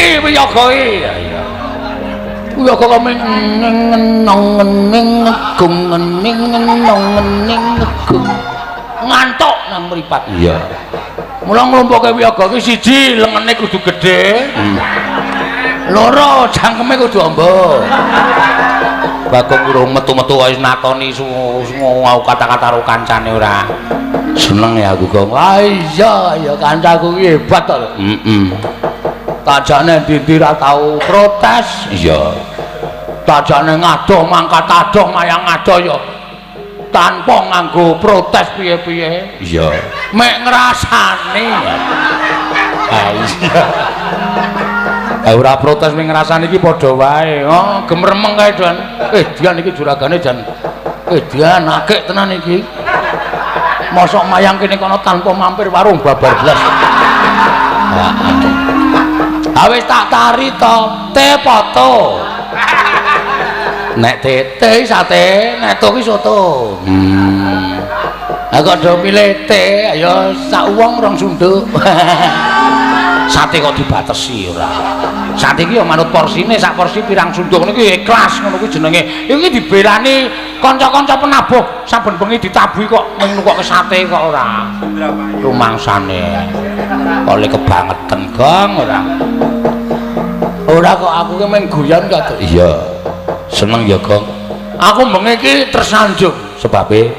Piye wiyaga iki? Iya. Wiyaga kok ming neng neng gung ning neng ning gung. Ngantuk nang mripat. Iya. Mula nglumpuke wiyaga ki siji lengene kudu gedhe. Loro cangkeme kudu amba. Bagong urung metu-metu wis natoni semua kata-kata karo kancane ora. Seneng ya aku, Gong. Wah iya, ya kancaku ki hebat to. Heeh. Tajane ndi-ndi ra tau protes. Iya. Tajane ngadoh mangkat adoh mayang adoh ya tanpa nganggo protes piye-piye. Iya. Mek ngrasani. Ah iya. Ora protes mek ngrasani iki padha wae. Oh, gemeremeng kae, Don. Dian iki juragane jan. Dian akeh tenan iki. Mosok mayang kene kono tanpa mampir warung babar blas. Heeh. Wis tak tari to, te foto. Nek te sate, nek to ki soto. Lah kok do milih te, ya sak wong rong sunduk. Sate kok dibatesi ora. Sate iki ya manut porsine, sak porsi pirang sunduk ngono iki ikhlas ngono kuwi jenenge. Iki dibelani kanca-kanca penabuh saben bengi ditabuhi kok mung nukokke sate kok ora. Rumangsane. Oleh kebangetan, Gong, ora. Ora kok aku ki mung guyon kok. Iya. Seneng ya, Gong. Aku bengi iki tersanjung sebabe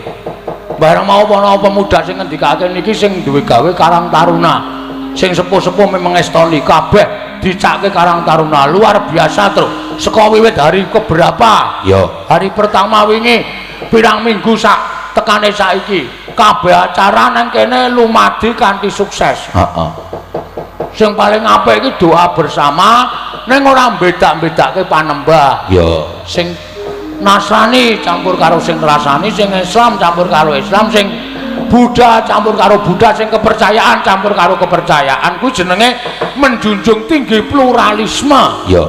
bareng mau ana pemuda sing ngendikake niki sing duwe gawe Karang Taruna. Sing sepuh-sepuh memang ngestoni kabeh dicake Karang Taruna luar biasa, Tru. Saka wiwit hari keberapa? Ya, hari pertama wingi pirang minggu sak tekane saiki kabeh acara nang kene lumadi kanthi sukses. Heeh. Sing paling apik iki doa bersama ning ora beda-bedake panembah. Ya, sing Nasrani campur karo sing ngrasani, sing Islam campur karo Islam, sing Buddha campur karo Buddha, sing kepercayaan campur karo kepercayaan. Kuwi jenenge menjunjung tinggi pluralisme. Ya.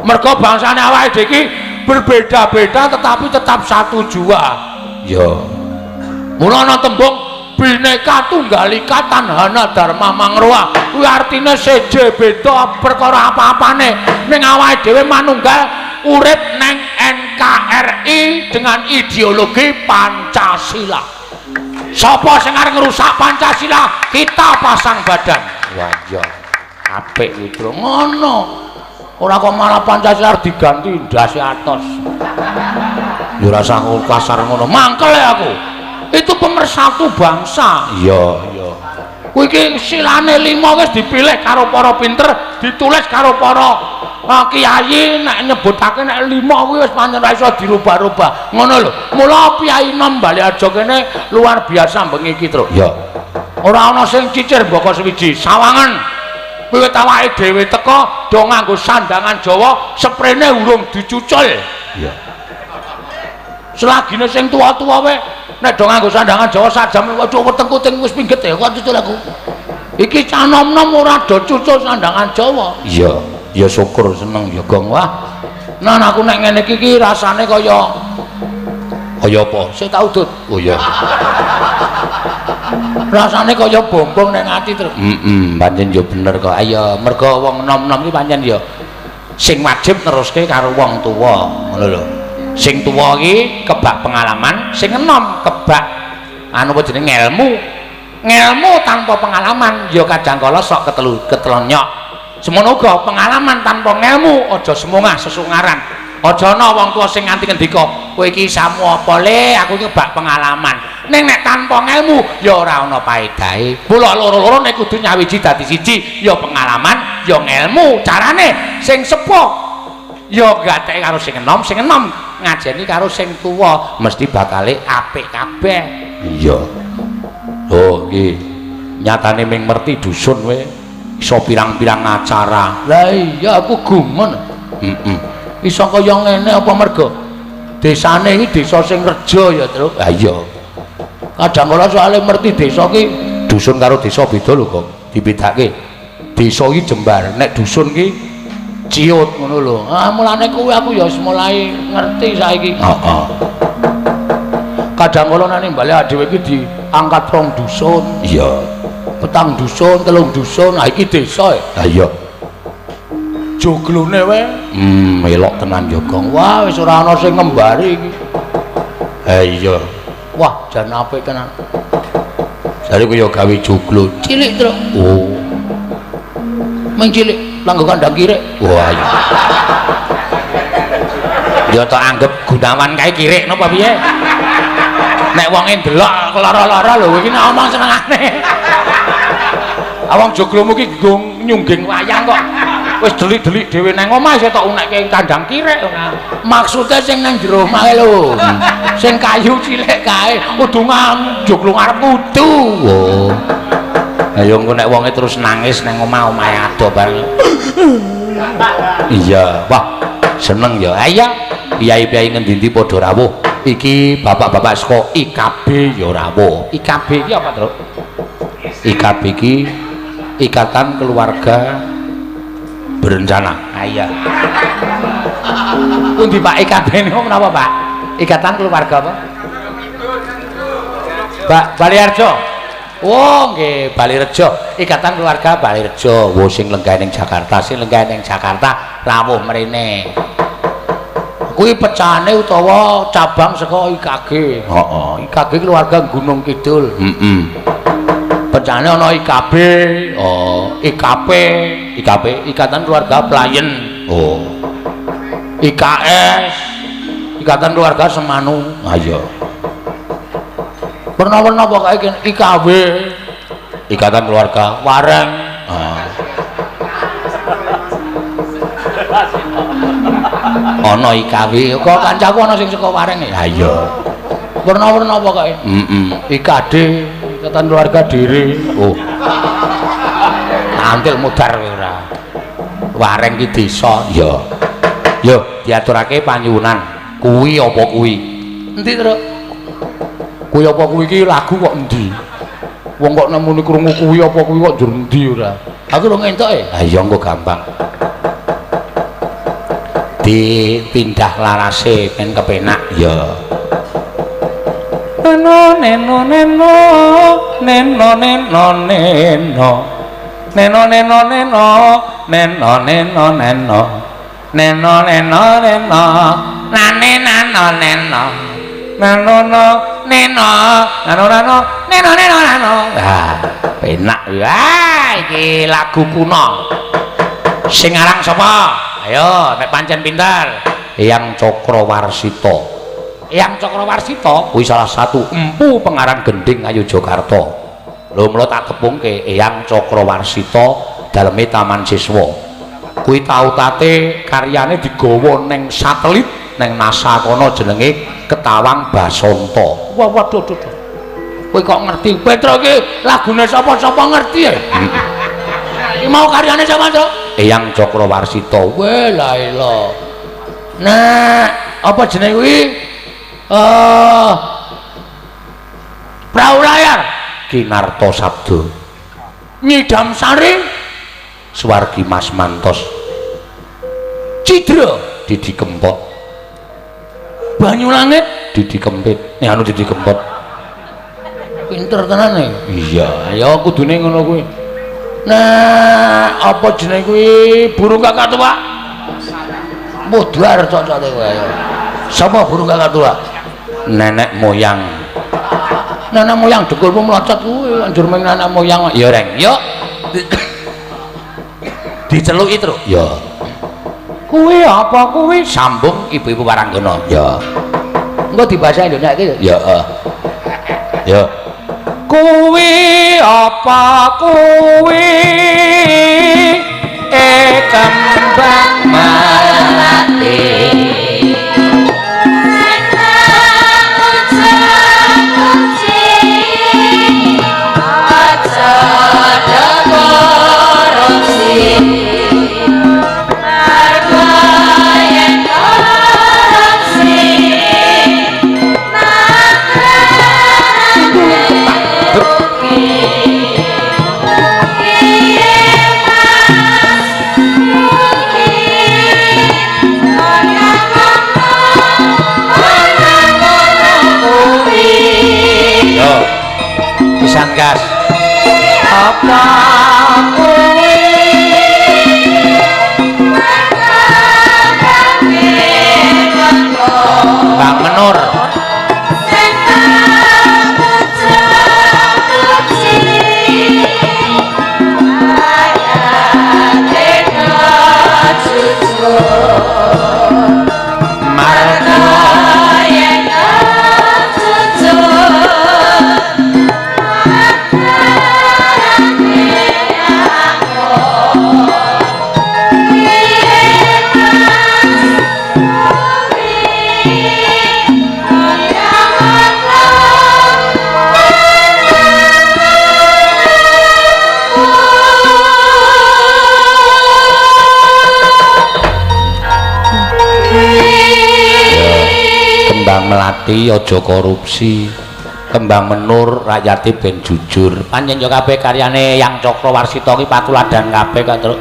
Mergo bangsane awake dhewe iki berbeda-beda tetapi tetap satu jua. Ya. Mula ana tembung Bhinneka Tunggal Ika Tanhana Dharma Mangrowa. Kuwi artine seje beda perkara apa-apane ning awake dhewe manunggal urip neng NKRI dengan ideologi Pancasila. Sapa sing arep ngrusak Pancasila, kita pasang badan. Wah iya. Apik kuwi, Bro. Ngono. Ora kok malah Pancasila arep diganti ndase atos. Ya ora usah kasar ngono. Mangkel ya aku. Itu pemersatu bangsa. Iya, iya. Kuwi iki silane 5 wis dipilih karo para pinter, ditulis karo para kiai nek nyebutake nek 5 kuwi wis pancen ora iso dirubah-rubah. Ngono lho. Mula piyai nom Baleharjo kene luar biasa bengi iki, Tru. Iya. Ora ana sing cicir mbaka sewiji, sawangan. Wiwit awake dhewe teka do nganggo sandangan Jawa, sprene urung dicucul. Iya. Selagine sing tuwa-tuwa wae nek do nganggo sandangan Jawa sak jam waduh wetengku ting wis pingget ya kok cucul aku. Iki cah nom-nom ora do cucul sandangan Jawa. Iya, ya syukur seneng ya, Gong. Wah. Nah aku nek ngene iki ki rasane kaya kaya apa? Sik tak udut. Oh iya. Rasane kaya bombong ning ati, Tru. Heeh, pancen ya bener kok. Ayo mergo wong nom-nom iki pancen ya sing wajib neruske karo wong tuwa, ngono lho. Sing tuwa iki kebak pengalaman, sing enom kebak anu apa jenenge ngelmu. Ngelmu tanpa pengalaman ya kadang kala sok ketelonyok. Semono uga pengalaman tanpa ngelmu aja semungah sesungaran. Aja ana wong tuwa sing nganti ngendika, kowe iki samu apa le, aku iki kebak pengalaman. Ning nek tanpa ngelmu ya ora ana paedahe. Mula loro-loro nek kudu nyawiji dadi siji, ya pengalaman, ya ngelmu. Carane sing sepuh ya gateke karo sing enom ngajeni karo sing tuwa, mesti bakale apik kabeh. Iya. Oh iki nyatane ming merti dusun we iso pirang-pirang acara. Lah iya aku gumun. Heeh. Iso kaya ngene apa mergo desane iki desa sing reja ya, Tru. Ha iya. Kadang kala soalé merti desa ki dusun karo desa beda lho, Gong. Dibedake. Desa iki jembar, nek dusun ki ciut ngono lho. Ah mulane kuwi aku ya wis mulai ngerti saiki. Heeh. Kadang kala nang bali dhewe iki diangkat rong dusun. Iya. Petang dusun, telung dusun, nah iki desa ya. Ha iya. Joglone wae. Elok tenan ya, Gong. Wah, wis ora ana sing ngembari iki. Ha iya. Wah, jan apik tenan. Jare kuwi ya gawe joglo cilik, Truk. Oh. Mung cilik, langgo kandang kirik. Wah, iya. Ya tak anggap Gunawan kae kirik napa piye? Nek wonge ndelok lara-lara lho iki nek omong senengane. Awang joglomu iki nggo nyungging wayang kok. Wis delik-delik dhewe nang omah isih tok unekke kandang kirik ora. Maksude sing nang jero omahe lho. Sing kayu cilik kae kudu joglo ngarep kudu. Oh. Ayo engko nek wonge terus nangis nang omah omahe ado bareng. Iya, wah seneng ya. Iya, piyai-piyai ngendi-endi padha rawuh. Iki bapak-bapak saka IKB ya rawuh. IKB iki apa, Truk? IKB iki Ikatan Keluarga Berencana. Ah iya. Pundi Pak IKB niku menapa, Pak? Ikatan Keluarga apa? Pak Baliarjo. Oh nggih, Balirejo. Ikatan Keluarga Balirejo. Wo sing lenggah ning Jakarta, sing lenggah ning Jakarta rawuh mrene. Kuwi pecahane utawa cabang saka IKG. Heeh, IKG Keluarga Gunung Kidul. Heeh. Pecahane ana IKB, oh, IKP, IKP Ikatan Keluarga Playen. Oh. IKS, Ikatan Keluarga Semanu. Ha iya. Werna-werna pokoke IKW, Ikatan Keluarga Wareng. Ah. Ana IKW, kok kancaku ana sing saka Wareng. Ha iya. Werna-werna pokoke. Heeh. IKD, Ikatan Keluarga Diri. Oh. Antil mudar ora. Wareng ki desa. Ya. Yo diaturake panyuwunan. Kuwi apa kuwi? Endi, Truk? Kuwi apa kuwi iki lagu kok endi? Wong kok nemuni krungu kuwi apa kuwi kok njur endi ora? Aku lho ngentuk e. Ha iya engko gampang. Dipindah larase ben kepenak. Ya. Neno neno neno neno neno neno neno neno neno neno neno neno neno neno neno nane nano neno nano no neno nano nano neno neno nano. Ah, penak. Wah, iki lagu kuno. Sing aran sapa? Ayo, nek pancen pinter. Eyang Cakrawarsita. Eyang Cakrawarsita kuwi salah satu empu pengarang gending Ngayogyakarta. Lho mula tak tepungke Eyang Cakrawarsita daleme Taman Siswa. Kuwi tau-tate karyane digawa ning satelit ning NASA kono jenenge Ketawang Basanta. Wah waduh waduh. Kowe kok ngerti? Petro iki lagune sapa-sapa ngerti ya? Iki mau karyane sapa, Cok? Eyang Cakrawarsita. Weh la ila. Nek apa jenenge kuwi? Prau layar Kinarto Sabdo. Nyidam Sari Suwargi Mas Mantos. Cidra Didi Kempot. Banyu Langit Didi Kempit. Nek anu Didi Kempot. Pinter tenan e. Iya, ya kudune ngono kuwi. Nah, apa jenenge kuwi? Burung kakak tua. Mudhar cocote kowe ayo. Sapa burung kakak tua? Nenek moyang. Nenek moyang dengkulmu mlocot kuwi, anjur meng nenek moyang. Ya Reng, yuk. Diceluki, Truk. Ya. Kuwi apa kuwi? Sambung ibu-ibu Waranggana. Ya. Engko dibahasa Indonesia iki ya. Heeh. Ya. Kuwi apa kuwi? Kembang melati. Kembang melati aja korupsi, kembang menur rakyate ben jujur. Pancen yo kabeh karyane Yang Cakra Warsita ki patuladan kabeh kok, Truk.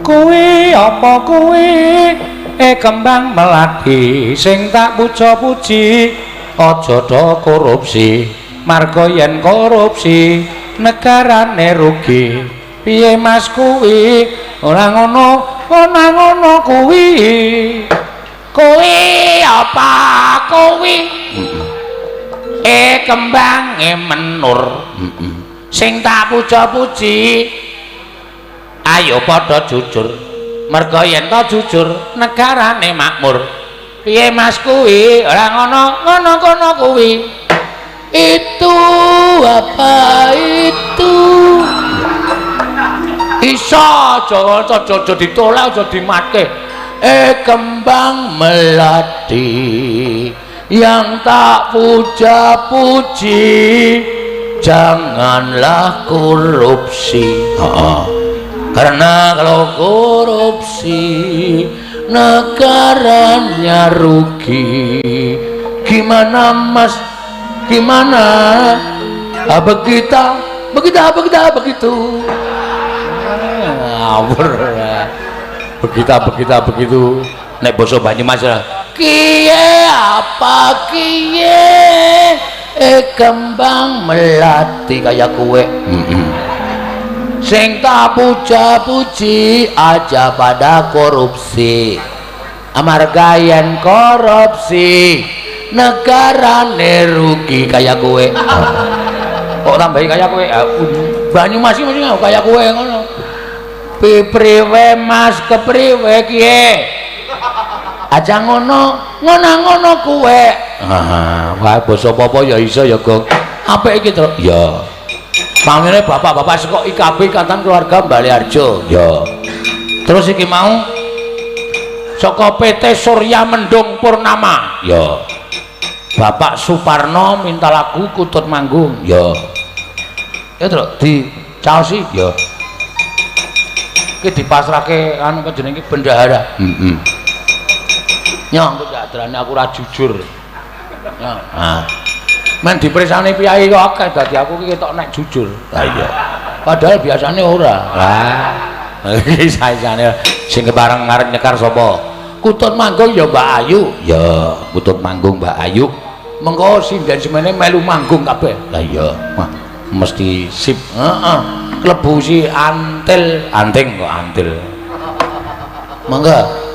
Kuwi apa kuwi? Kembang melati sing tak puja-puji, aja do korupsi. Marga yen korupsi negarane rugi. Piye Mas kuwi? Ora ngono, ora ngono kuwi. Kuwi apa kuwi? Kembange menur. Sing tak puja-puji, ayo padha jujur. Merga yen ta jujur negarane makmur. Piye Mas kuwi? Ora ngono, ngono kono kuwi. Itu apa itu? Iso aja aja ditolak, aja dimatke. Kembang melati yang tak puja-puji, janganlah korupsi. Karena kalau korupsi negaranya rugi. Gimana Mas? Gimana? Begitu, begitu, begitu, begitu. Ngawur. Begitu, begitu, begitu. Nek basa Banyumas kiye apa kiye? Kembang melati kaya kowe. Sing tak puja-puji aja pada korupsi. Amarga yen korupsi negarane rugi kaya kowe. Kok tambahi kaya kowe? Banyumas iki mesti kaya kowe ngono. Pipriwe Mas, kepriwe kiye? Aja ngono, ngono-ngono kowe. Ah, wah basa apa-apa ya iso ya, Gong. Apik iki, Truk. Ya. Pamene bapak-bapak saka IKB Ikatan Keluarga Baleharjo. Ya. Terus iki mau saka PT Surya Mendung Purnama. Ya. Bapak Suparno minta lagu Kutut Manggung. Ya. Ya, Truk, dicaosi. Ya. Iki dipasrahke anu apa jenenge bendahara. Heeh. Nyong kok adrane aku ora jujur. Nah. Men dipersani piyai kok akeh dadi aku iki ketok nek jujur. Lah iya. Padahal biasane ora. Lah. Iki saisane sing kepareng arep nyekar sapa? Kutut Manggung ya Mbak Ayu. Ya, Kutut Manggung Mbak Ayu. Mengko sinden semene melu manggung kabeh. Lah iya. Wah, mesti sip. Heeh. Klebu si antil, anting kok antil. Monggo.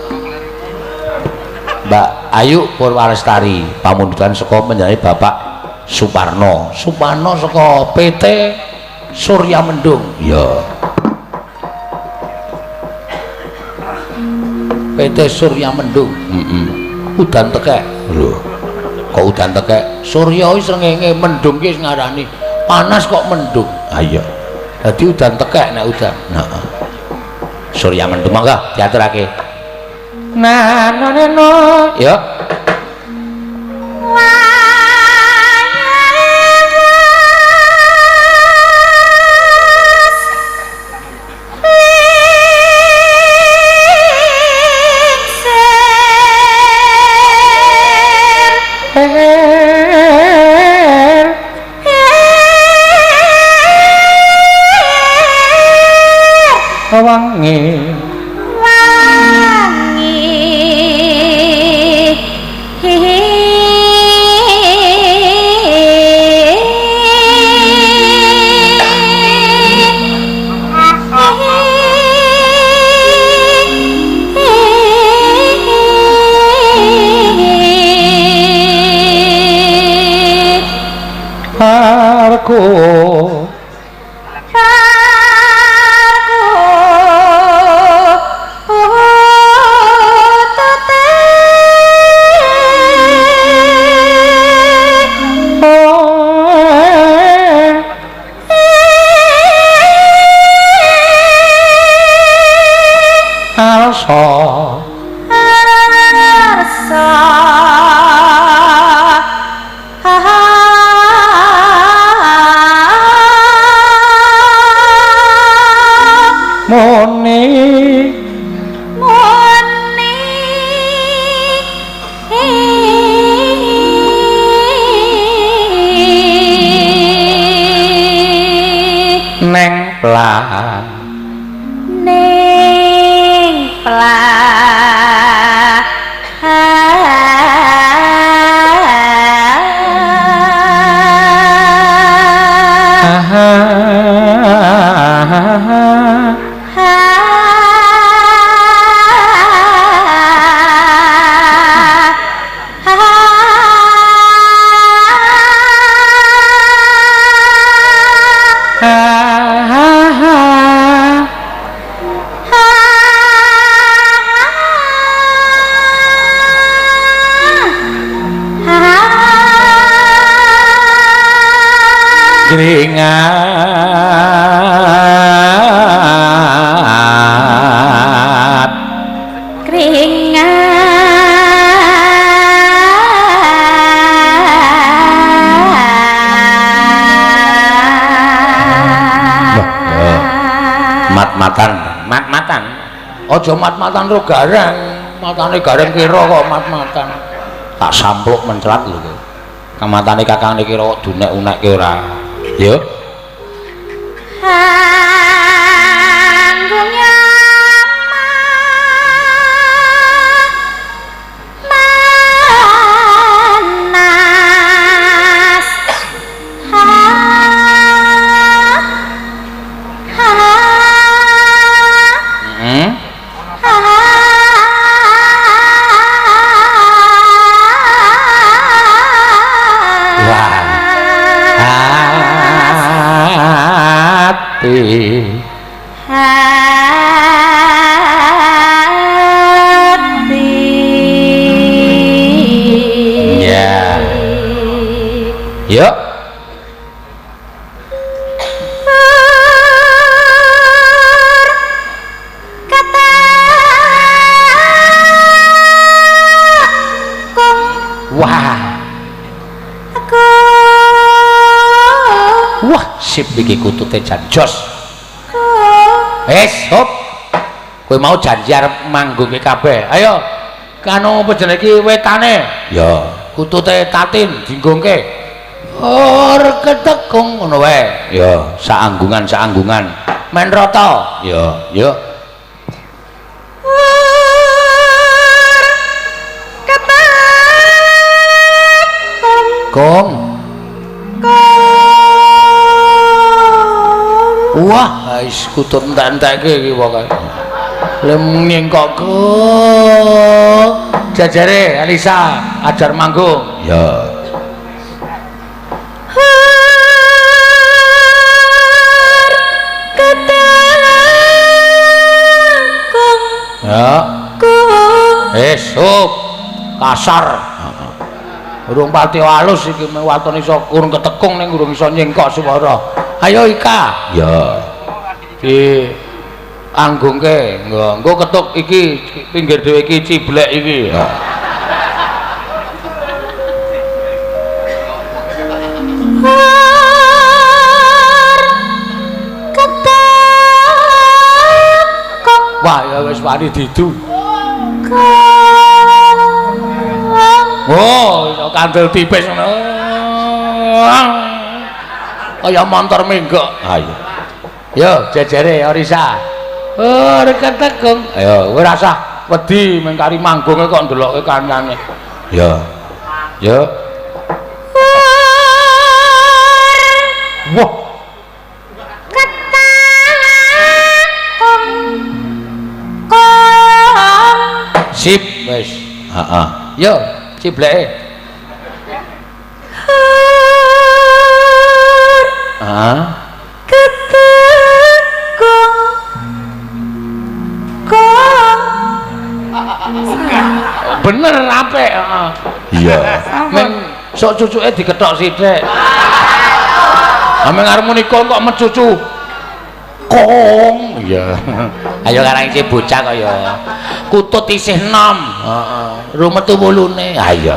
Mbak Ayu Purwalestari pamundutan saka panjenengane Bapak Suparno. Suparno saka PT Surya Mendung. Ya. PT Surya Mendung. Heeh. Udan tekek. Lho. Kok udan tekek? Surya iki srengenge, mendung ki wis ngarani. Panas kok mendung. Ha iya. Dadi udan tekek nek udan. Heeh. Surya Mendung monggo diaturake. Nah, no, no, no. Ya. Wangi. Muni. Muni. plah ning plah keringat keringat mat-matan mat-matan aja mat-matan ro gareng matane gareng kira kok mat-matan tak sampluk mencrat lho kowe kamatane kakangne kira kok dunek-unekke ora. Yo. Manas ha ha Hati hati ya yuk kata kong wah aku wah sip iki kutute jan jos. Wes, hop. Kowe mau janji arep manggungke kabeh. Ayo. Kanu apa jenenge iki wetane? Ya, kutute Tatin dinggungke. Or ketekung ngono wae. Ya, saanggungan-saanggungan. Men rata. Ya, ya. Or ketekung Kong. Kong. Wah, wis kutut entek-entekke iki pokoke. Lem nyengkok jajare Elisa ajar manggung. Ya. Har ketekung Ya. Kong. Wis, hop. Kasar. Urung pati halus iki waton iso urung ketekung ning urung iso nyengkok swara. Ayo Ika. Ya. Di anggungke, engko ketuk iki pinggir dhewe iki ciblek iki. Ya. Har ketekung Wah, ya wis wani didu. Kong. Oh, iso kandel tipis ngono. Kaya montor menggok. Ayo. Yo jejere Orisa. Oh, ketekung. Ayo, kowe rasah wedi mengkari manggunge kok ndelokke kancane. Yo. Yo. Wah, Ketekung kong. Sip wis. Heeh. Yo, cibleke. Har Heeh. ketekung kong. Bener apik, heeh. Iya. Men sok cucuke dikethok sithik. Ame arep muni kong kok mecucu. Kong. Iya. Ayo karang isih bocah kaya kutut isih enom. Heeh. Rumetu wulune. Ha iya.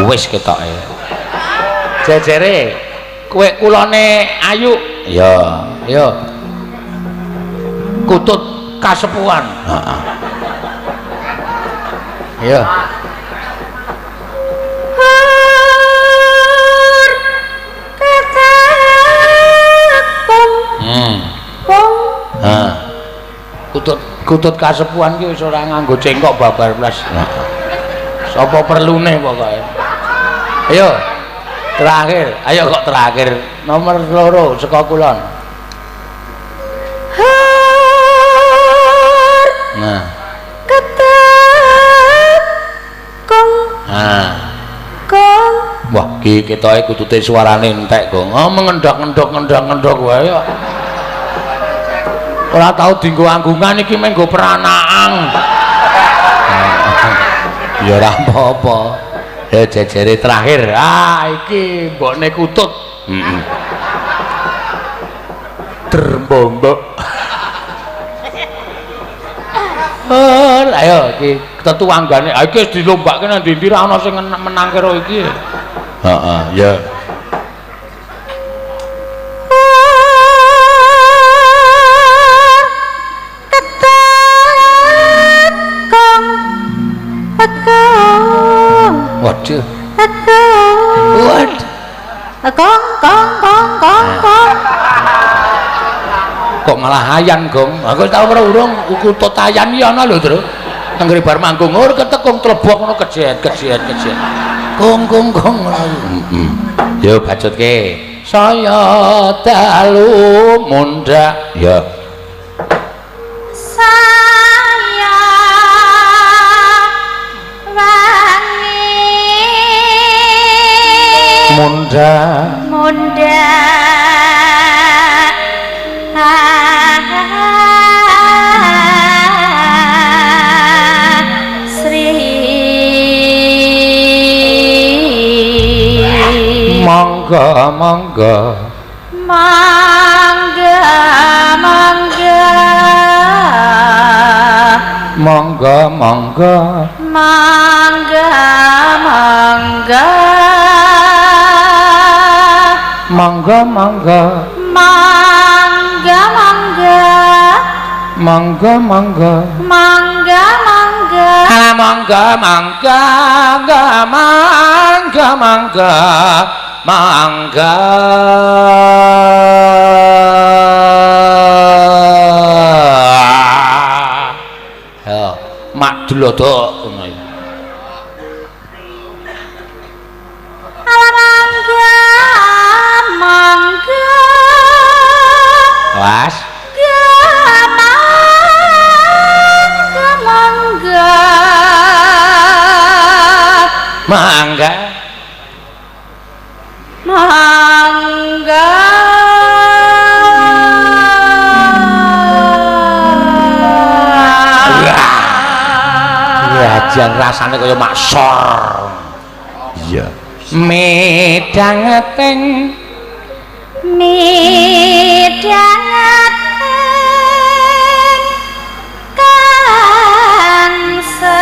Wis ketoke. Jejere kowe kulone Ayu. Iya, iya. Kutut kasepuhan. Heeh. Iya. Har ketekung Kutut kasepuhan ki wis ora nganggo cengkok babar blas. Sapa perlune pokoke. Ayo. Terakhir, ayo kok terakhir. Nomor 2 saka kulon. Nah. Ketekung. Nah. Kong. Wah, iki ketoke kutute suarane entek, Gong. Oh, mengendhok-endhok wae kok. Ora tau dienggo anggungan iki mung nggo peranaan. Ya ora apa-apa. Ya jejere terakhir. Ah, iki mbokne kutut. Heeh. Dermbombok. Oh, ayo iki tetu anggane. Ah iki wis dilombake nang ndi-ndi ra ana sing menang karo iki. Heeh, ya. Waduh. Waduh. Kong kong kong kong kong. Kok malah ayan, Gong? Aku tau ora urung kutut ayan iki ana lho, Tru. Anggere bar manggung ora ketekung tlebok ngono kejet kejet kejet. Kong kong kong ngono. Heeh. Yo bacutke. Saya dalu mundhak. Ya. Saya wangi mundhak mundhak Sri monggo monggo mangga mangga monggo monggo mangga mangga monggo monggo mangga mangga monggo monggo mangga mangga ala monggo mangga mangga mangga mangga. Ya mak dlodok ngono iki. Ala mangga mangga was mangga mangga mangga mangga. Wajan rasane kaya maksor. Iya. Midhangeting midhangeting kangsa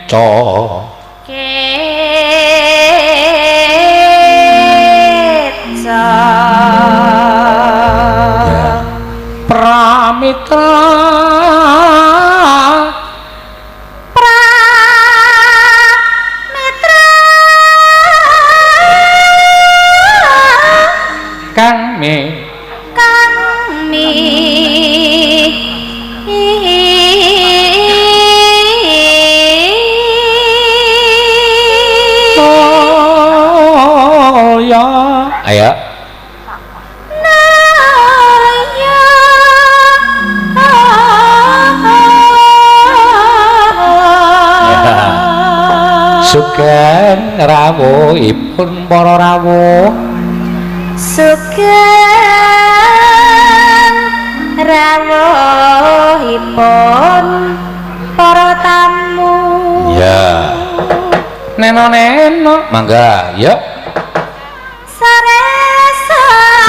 keco keco pramitra pramitra kang mi kang mi oh ya ayo naya. Sugeng rawuhipun para rawuh. Sugeng rawuhipun para tamu. Ya. Neno-neno mangga ya. Sare sare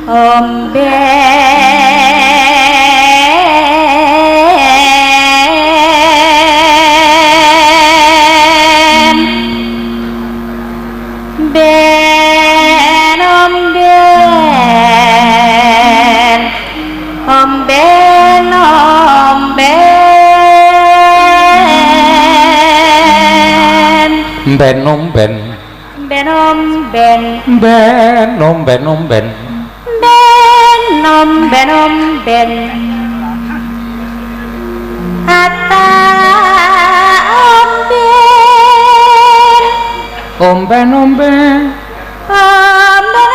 Omben ben omben omben omben Ben omben ben omben ben omben omben ben omben omben ata omben omben omben omben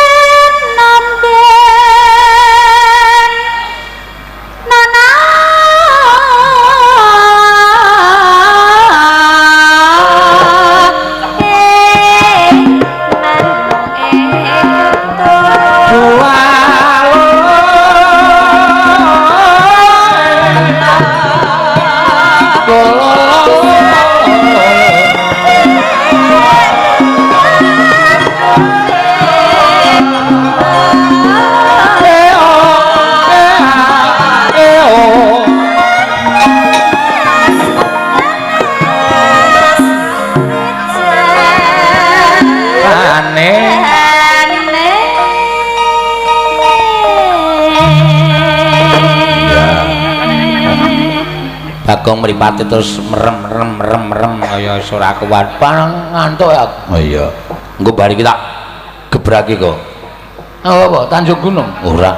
omben omben nana Bagong mripate terus merem merem merem merem kaya ora kuat. Ngantuk aku. Oh iya. Engko bar iki tak gebraki kok. Apa Tanjung Gunung? Ora.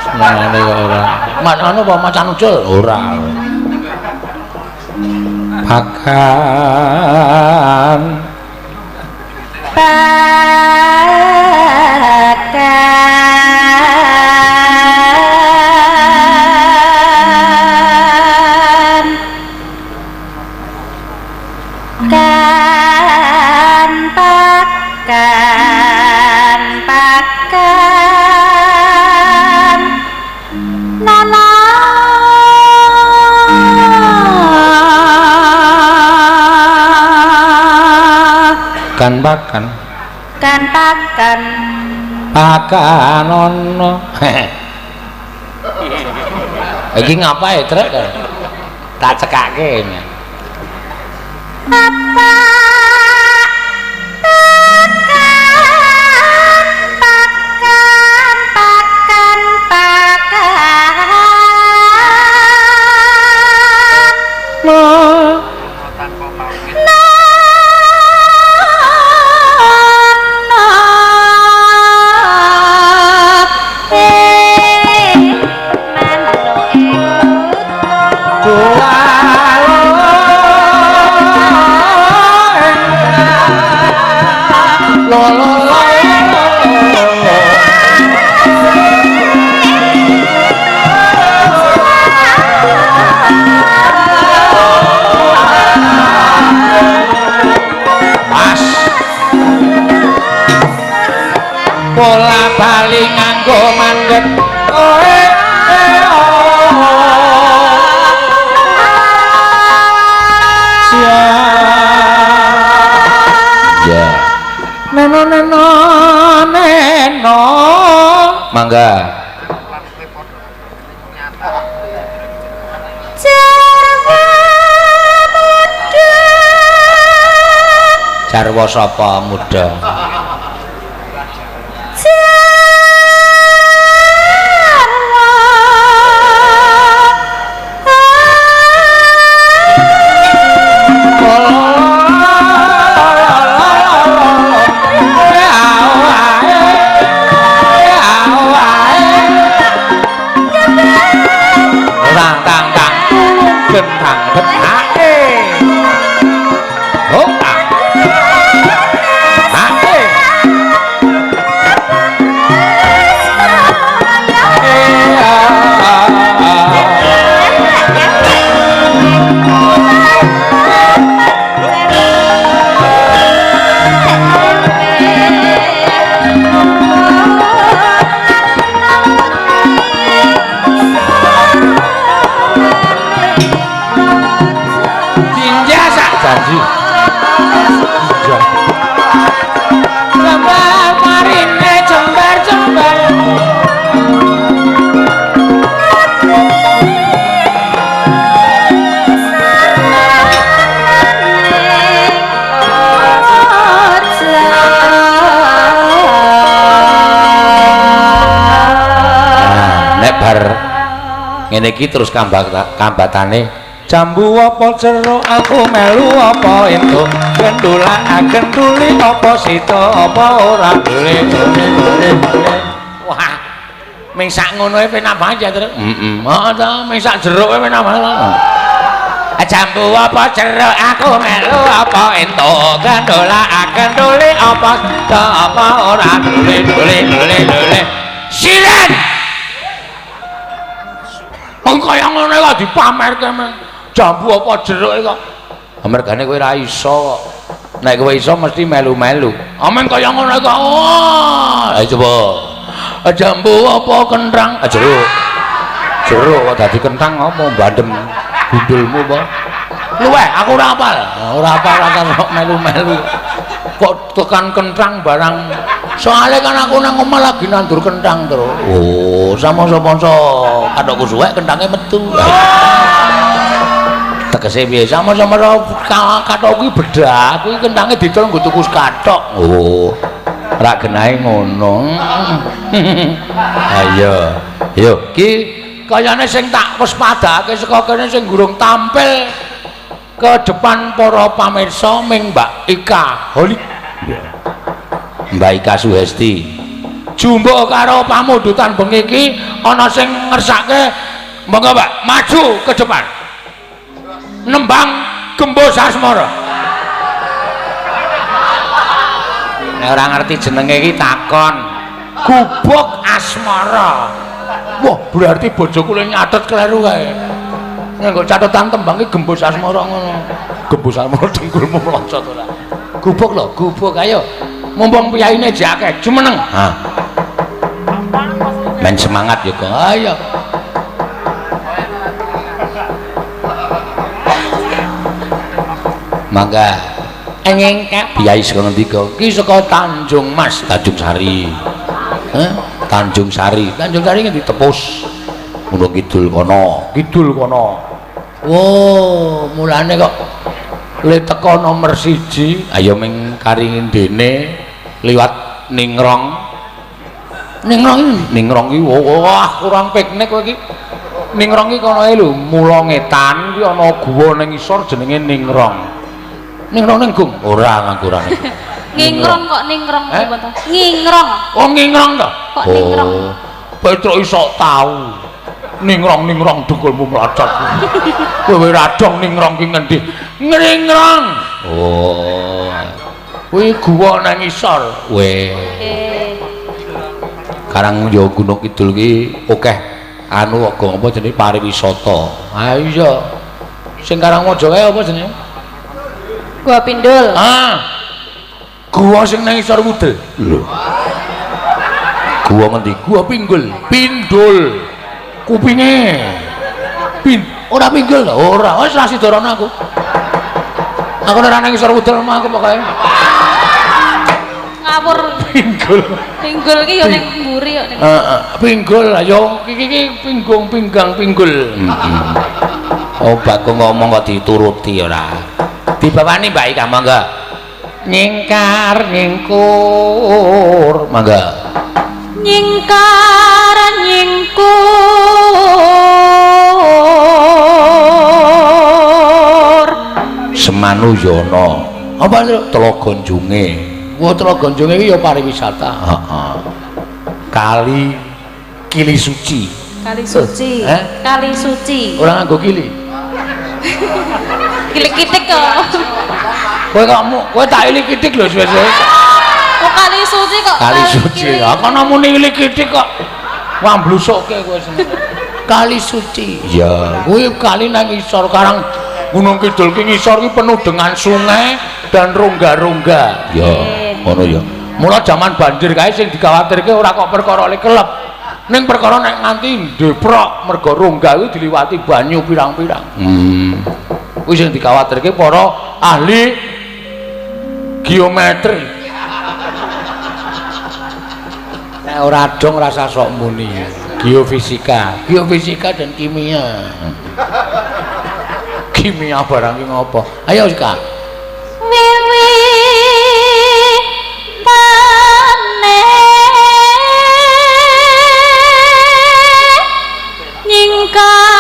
Senengane kok ora. Anu apa macan ucul? Ora. Pakan pakan pakan nana kan pakan kan pakan pakan ono. Iki ngapae trek tak cekake ini. Apa pakan pakan pakan pakan no no no Bola bali nganggo mandek oe ya neno neno neno mangga jarwa sapa muda gentang betake. Oh, ah. Ah. Ngene iki terus kambatane jambu apa jeruk aku melu apa entuk gendula genduli apa sida apa ora dole dole dole. Wah, ming sak ngono e penak banget ya, Truk. Heeh. Heeh ta, ming sak jeruk e penak banget. Jambu apa jeruk aku melu apa entuk gendula genduli apa sida apa ora dole dole dole dole. Siren. Wong kaya ngono kok dipamerke men. Jambu apa jeruk kok. Mergane kowe ora iso kok. Nek kowe iso mesti melu-melu. Amen kaya ngono kok. Oh, ayo coba. Jambu apa kenthang? Jeruk. Jeruk kok dadi kenthang apa bandem gundulmu apa? Luweh, aku ora hafal. Ora hafal kok melu-melu. Kok tekan kenthang barang. Soale kan aku nang omah lagi nandur kenthang terus. Oh, sama-sama kathokku suwek kenthange metu. Tegese piye? Sama-sama kathok kuwi bedak, kuwi kenthange didol nggo tuku kathok. Oh. Ora genahe ngono. Ayo. Yo, ki kayane sing tak waspadake saka kene sing gurung tampil ke depan para pamirsa ming Mbak Ika Holik. Mbak Ika Suhesti. Jumbo karo pamundutan bengi iki ana sing ngersake monggo Mbak maju ke depan. Nembang Gembos Asmara. Nek ora ngerti jenenge iki takon. Gubuk Asmara. Wah, berarti bojoku le nyatet kleru kae. Nek nggo catetan tembang iki Gembos Asmara ngono. Gembos Asmara dengkulmu mlocot ora. Gubuk lho, gubuk ayo. Mumpung piyaine jek akeh, jumeneng. Ha. Men semangat ya, Kang. Ayo. Mangga. Nyengkek piyai saka ngendi kok? Ki saka Tanjung Mas, Tanjung Sari. Heh, Tanjung Sari. Tanjung Sari ngendi Tepus. Gunung Kidul kono, kidul kono. Wo, mulane kok le teko nomor 1, ayo ming karingin dene liwat Ningrong. Ningrong, Ningrong iki wah kurang piknik kowe iki. Ningrong iki kono ae lho, mula ngetan kuwi ana guwa ning isor jenenge Ningrong. Ningrong ning Gung? Ora nganggo ora. Ngingrong kok ningrong apa to? Ngingrong. Oh, ngingrong to? Kok ningrong? Petruk iso tau. Ningrong-ningrong dengkulmu mlocot. Kowe ora dong ningrong ki ngendi? Ngringrong. Oh. Kuwi guwa nang isor. Weh. Karang yo Gunung Kidul ki akeh anu aga apa jenenge pariwisata. Ha iya. Sing Karangmojo kae apa jenenge? Gua Pindul. Ah. Gua sing nang isor wudel. Lho. Gua ngendi? Gua Pinggul. Pindul. Kupinge. Pin ora pinggul lho, ora. Wis ra sida rono aku. Aku ora nang isor wudel mah aku pokoke. Ngawur. Pinggul. Pinggul ki ya ning mburi kok ning. Heeh, pinggul lah ya iki iki pinggung pinggang pinggul. Oh, Bagong ngomong kok dituruti ora. Dibawani Mbak Ika monggo. Nyingkar nyingkur monggo. Nyingkar nyingkur Semanu Yono. Apa itu? Telaga Junge. Wah, Telaga Junge iki ya pariwisata. Heeh. Kali Kili Suci. Kali Suci. Kali Suci. Ora nganggo kili. Kili kitik kok. Kowe kok kowe tak ili kitik lho suwe-suwe. Kok Kali Suci kok? Kali Suci. Ha kono muni ili kitik kok. Wah mblusukke kowe seneng. Kali Suci. Iya, kuwi kali nang isor Karang Gunung Kidul ki ngisor ki penuh dengan sungai dan rongga-rongga. Ya, ngono ya. Mula jaman banjir kae sing dikhawatirke ora kok perkara le kelep. Ning perkara nek nganti ndeprok mergo rongga kuwi diliwati banyu pirang-pirang. Kuwi sing dikhawatirke para ahli geometri. Nek ora dong rasa sok muni. Geofisika, geofisika dan kimia. Kimia barang ki ngopo? Ayo Sika. Wiwi tane nyingkar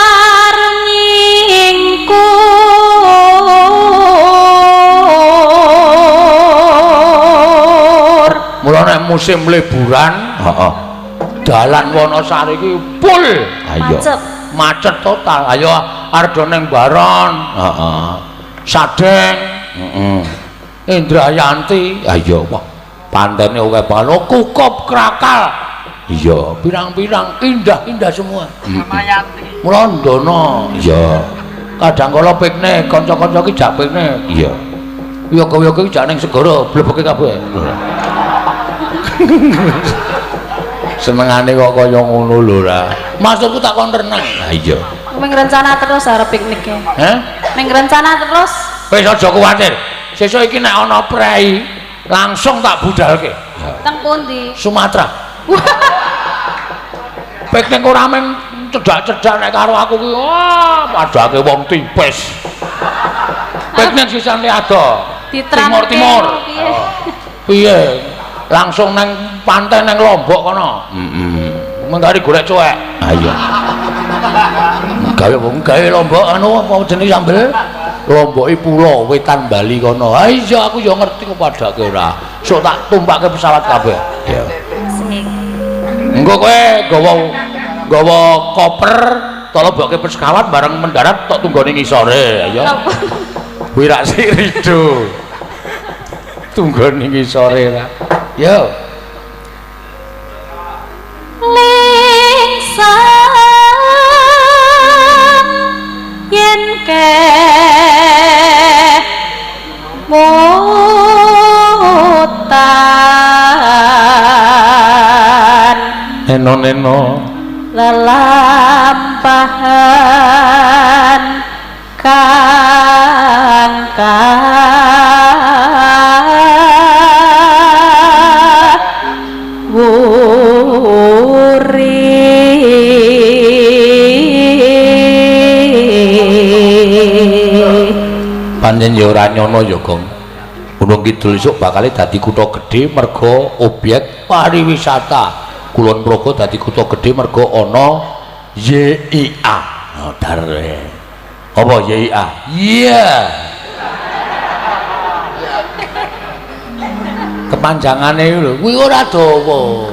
musim liburan, heeh. Dalan Wonosari iki full. Ayo. Macet. Macet total. Ayo arep do ning Baron, heeh. Sadeng, heeh. Indrayanti. Ayo, wah, pantene akeh banget. Kukup Krakal. Iya, pirang-pirang indah-indah semua. Heeh. Mula ndono. Iya. Kadang kala piknik, kanca-kanca iki jak piknik. Iya. Yoga-yoga iki jak ning segara, blebeke kabeh. Senengane kok kaya ngono lho ra. Maksudku tak kon renang. Ha iya. Ming rencana terus arep piknik e. Heh? Ming rencana terus. Wis aja kuwatir. Sesuk iki nek ana prei, langsung tak budalke. Teng pundi? Sumatera. Piknik ora meng cedak-cedak nek karo aku ki. Wah, padake wong tipis. Piknik sisan ado. Timur-timur. Piye? Langsung nang pantai nang Lombok kono. Heeh. Menggari golek cuek. Ha iya. Gawe wong gawe Lombok anu apa jenenge sambel? Lomboki pulau wetan Bali kono. Ha iya aku ya ngerti kok padake ora. Sok tak tumpake pesawat kabeh. Iya. Sing. Engko kowe gawa koper, tak lebokke pesawat bareng mendarat tok tunggone ngisore. Ayo. Kuwi rak sik rido. Tunggone ngisore ra. Yo. Lingsang yen kemutan neno-neno lelampahan kang kawuri. Pancen ya ora nyono ya, Gong. Gunung Kidul esuk bakale dadi kutha gedhe merga obyek pariwisata. Kulon Progo dadi kutha gedhe merga ana YIA. Oh, darre. Apa YIA? Iya. Kepanjangane lho, kuwi ora dawa.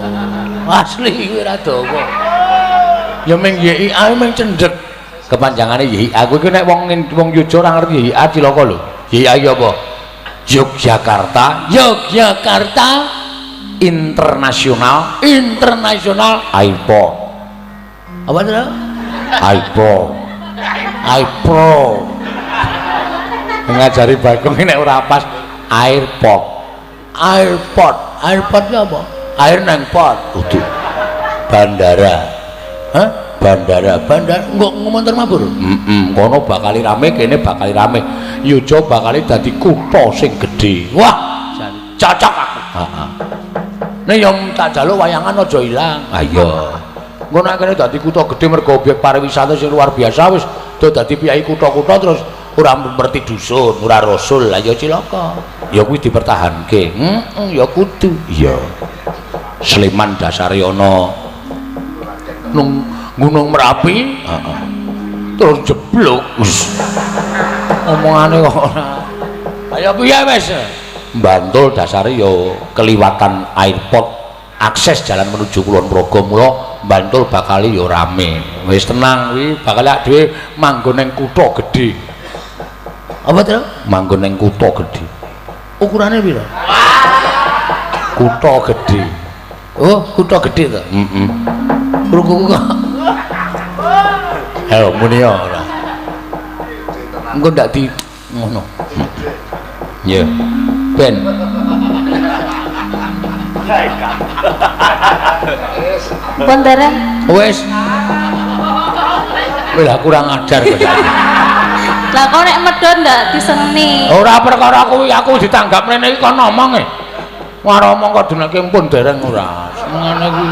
Asli kuwi ora dawa. Ya ming YIA ming cendhek. Kepanjangane YIA kuwi nek wong wong Yogya ora ngerti YIA cilaka lho. YIA iki apa? Yogyakarta, Yogyakarta International, International Airport. Apa itu? Airport. Airport. Ngajari Bagong nek ora pas airport. Airport. Airport ki apa? Air nang port. Udu. Bandara. Hah? Bandara. Bandara engko ngomontor mabur. Heeh, kono bakal rame, kene bakal rame. Yogya bakal dadi kutha sing gedhe. Wah, cocok aku. Heeh. Nek yo tak jaluk wayangan aja ilang. Ha iya. Engko nek kene dadi kutha gedhe mergo obyek pariwisata sing luar biasa wis dadi piyai kutha-kutha terus ora ngerti dusun, ora rasul, lah ya cilaka. Ya kuwi dipertahanke. Heeh, ya kudu. Iya. Sleman dasare ana nang Gunung Merapi, heeh. Terus jeblok. Omongane kok ora. Ayo piye wis? Bantul dasare ya keliwatan airport, akses jalan menuju Kulon Progo, mula Bantul bakal ya rame. Wis tenang kuwi bakal dhewe manggon ning kutha gedhe. Apa to? Manggon ning kutha gedhe. Ukurane piro? Kutha gedhe. Oh, kutha gedhe to? Heeh. Krunguku kok. Ayo muni ora. Engko ndak di ngono. Iya. Ben. Pun dereng. Wis. Wis lah kurang ajar kok saiki. Lah kok nek medhot ndak diseni. Ora perkara kuwi aku ditanggap mrene iki kon ngomong e. Wah omong kok dunake pun dereng ora. Senengane kuwi.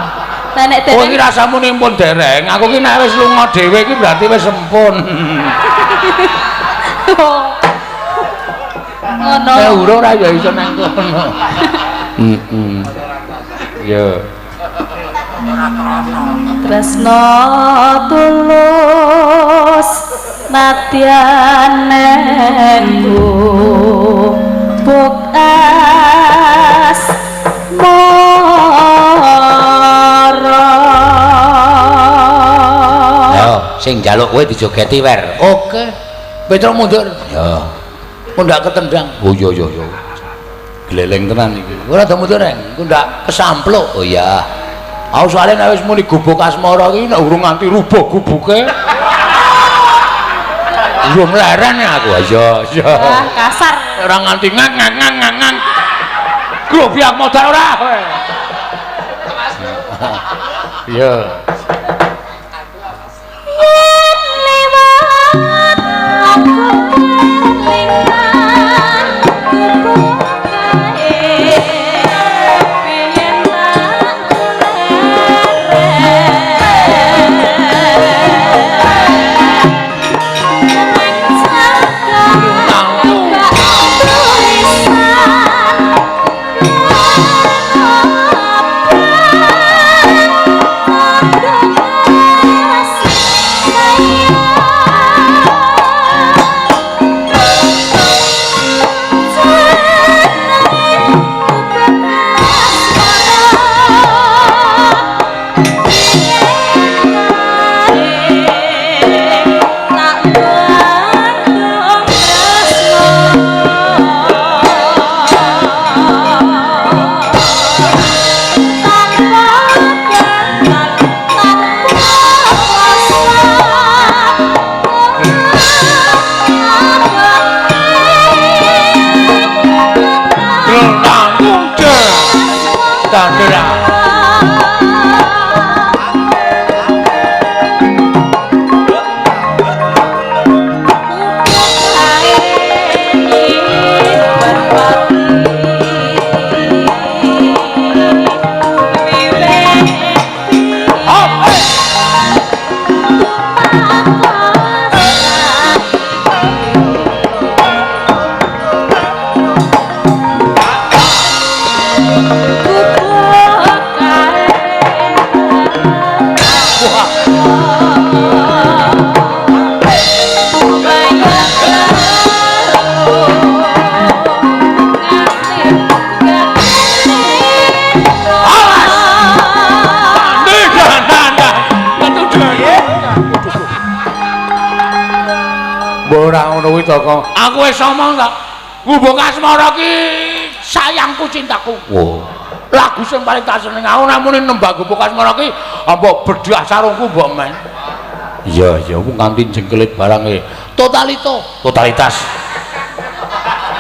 Lah nek dereng. Kowe iki rasamu pun dereng. Aku ki nek wis lunga dhewe iki berarti wis sempun. Ngono. Nek urung ora ya iso nang kono. Heeh. Yo. Tresno tulus nadyan neng gubuk asmara. Sing njaluk kowe dijogeti wer. Oke. Petruk mundur. Ya. Kok ndak ketendang. Oh iya iya iya. Gleleng tenan iki. Ora do mundur reng. Ku ndak kesampluk. Oh iya. Aku soalnya nek wis muni gubuk asmara iki nek urung nganti rubuh gubuke. Urung leren aku. Iya iya. Wah, kasar. Ora nganti ngang ngang ngang ngang ngang. Grobiak modal ora kowe. Iya. Yen liwat aku kelingan gubuk kae pengen tak leren Ora ngono kuwi to kok. Aku wis omong ta. Gubuk asmara ki sayangku cintaku. Wo. Lagu sing paling tak seneng aku namune nembang gubuk asmara ki mbok bedah sarungku mbok men. Iya iya ku nganti jengkelit barange. Totalito, totalitas.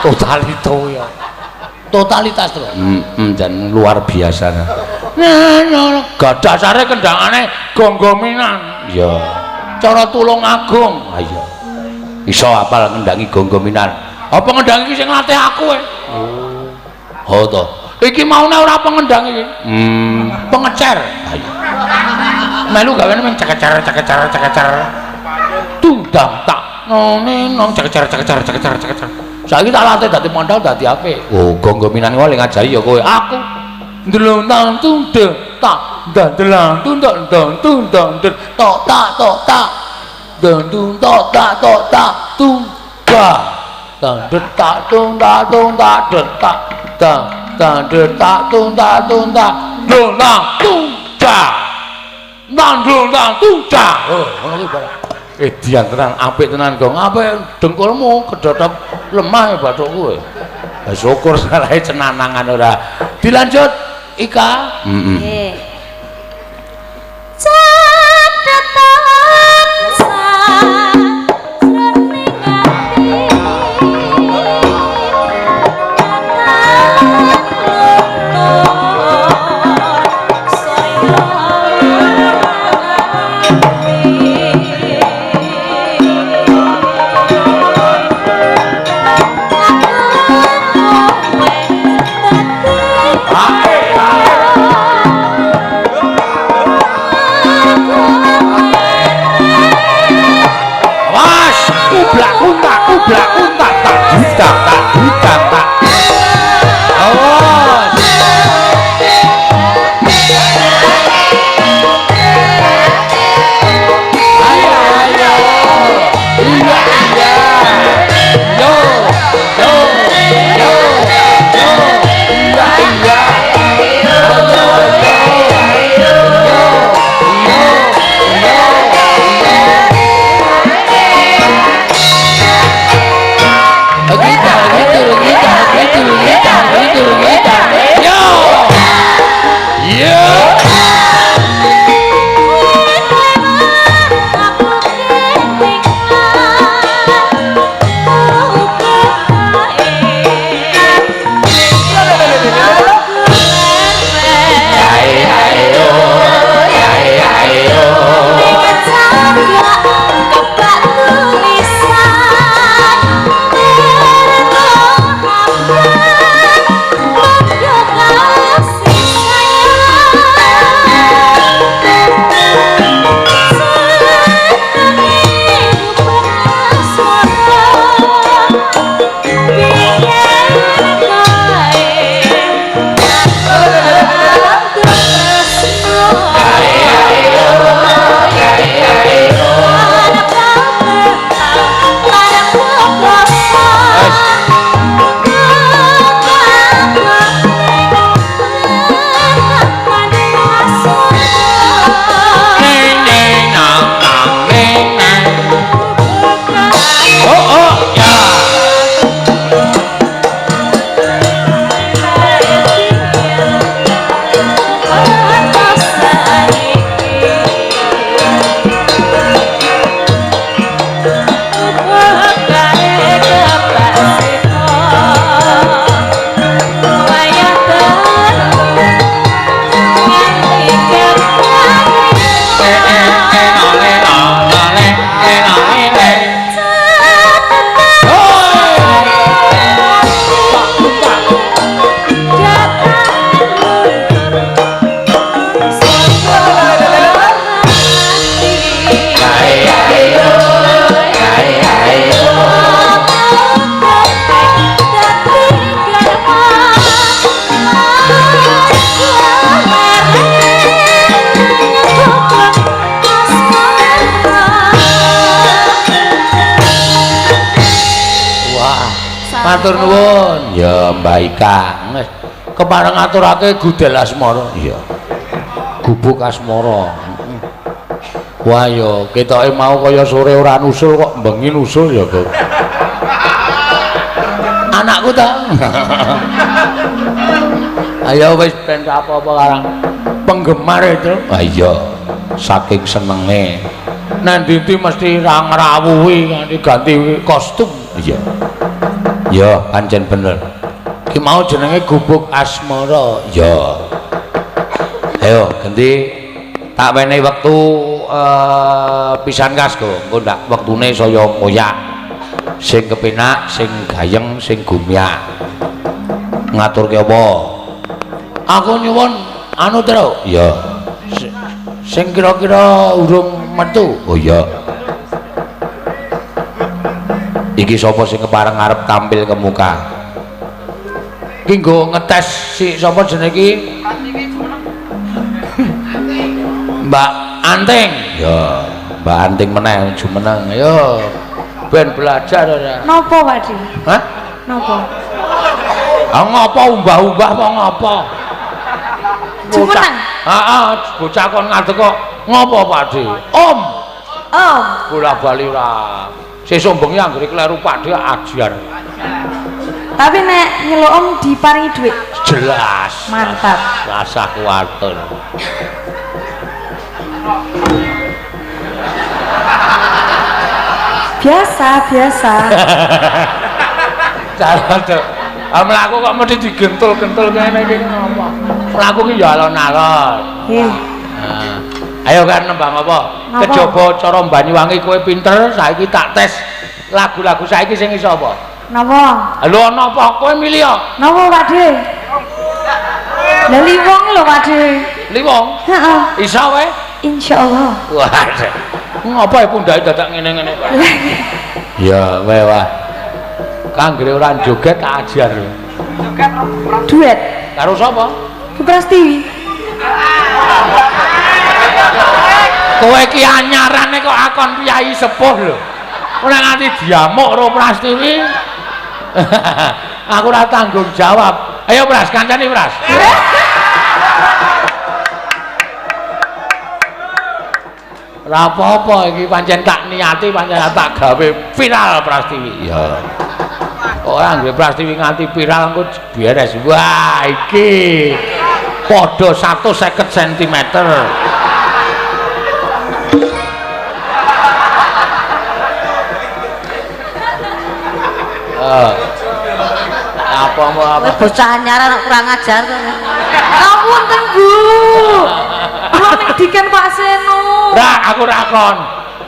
Totalito ya. Totalitas to. Heeh, jan luar biasa. Nah, nah, gadasare kendangane gonggominan. Iya. Cara tulung agung. Ha iya. Iso apal ngendangi gonggominan. Apa ngendangi iki sing nglatih aku e? Oh. Oh to. Iki maune ora pengendang iki. Pengecer. Ha iya. Melu gaweane mung cekecer cekecer cekecer. Tundang tak none nong cekecer cekecer cekecer cekecer. Saiki tak latih dadi mondal dadi apik. Oh, gonggominan kuwi ngajari ya kowe. Aku ndelonang tundhe tak ndandelang tundang ndang tundang tok tak tok tak. Dung tok tak tok tak tung ba dang tak tung tak tung tak tak dang dang tak tung tak tung tak dung nang tung ja nang dung nang tung ja. Oh ngono kuwi barang. Edian tenan apik tenan gong apik dengkulmu kedodok lemah bathukku. Ha syukur salahe cenanangan ora. Dilanjut Ika. Heeh. Nggih. Catetan sajroning ati Matur nuwun. Ya Mbak Ika. Wis kepareng ngaturake Gudel Asmara. Iya. Gubuk Asmara. Wah ya ketoke mau kaya sore ora nusul kok bengi nusul ya, Guk. Anakku ta. Ayo wis ben apa-apa karang. Penggemar itu. Ah iya, saking senenge. Nang ndi mesti ra ngrawuhi nganti ganti kostum. Iya. Ya, pancen bener. Ki mau jenenge Gubuk Asmara. Ya. Ayo ganti tak wenehi wektu pisan kas go. Engko ndak wektune saya koyak. Sing kepenak, sing gayeng, sing gumyak. Ngaturke apa? Aku nyuwun anu Tru. Iya. Sing kira-kira urung metu. Oh iya. Iki sapa sing kepareng arep tampil ke muka? Iki nggo ngetes si sapa jenenge iki? Mbak Anting. Ya, Mbak Anting meneh jumeneng. Ayo ben belajar ora. Napa, Pak Di? Hah? Napa? Ah ngopo umbah-umbah apa ngopo? Jumeneng. Heeh, bocah kon ngadeg kok ngopo Pak Di? Om. Om. Bola-bali ora. Sesuk bengi anggere kleru Pak Di ajar. Tapi nek nyeluk Om diparingi dhuwit. Jelas. Mantap. Rasah kuwatir. Biasa, biasa. Cara tuh. Ah mlaku kok mesti digentul-gentul kene iki ngopo. Mlaku ki ya alon-alon. Nggih. Ayo kan nembang apa? Kejaba cara Banyuwangi kowe pinter, saiki tak tes lagu-lagu saiki sing iso apa? Napa? Lho ana apa? Kowe milih ya? Napa Pak De? Lah liwong lho Pak De. Liwong? Heeh. Iso kowe? Insyaallah. Wah. Ngapa ya pundake dadak ngene-ngene kok. Ya, wae wah. Kanggere ora joget tak ajar. Duet. Karo sapa? Bu Prastiwi. Kowe iki anyarane kok akon piyai sepuh lho. Ora nganti diamuk karo Prastiwi. Aku ora tanggung jawab. Ayo Pras, kancane Pras. Ora apa-apa iki pancen tak niati pancen tak gawe viral Prastiwi. Ya. Ora anggere Prastiwi nganti viral engko beres. Wah, iki padha 150 cm. Apa mau apa? Bocah anyaran kok kurang ajar to. Ngapunten, Bu. Kula nek diken Pak Seno. Ra, aku ra kon.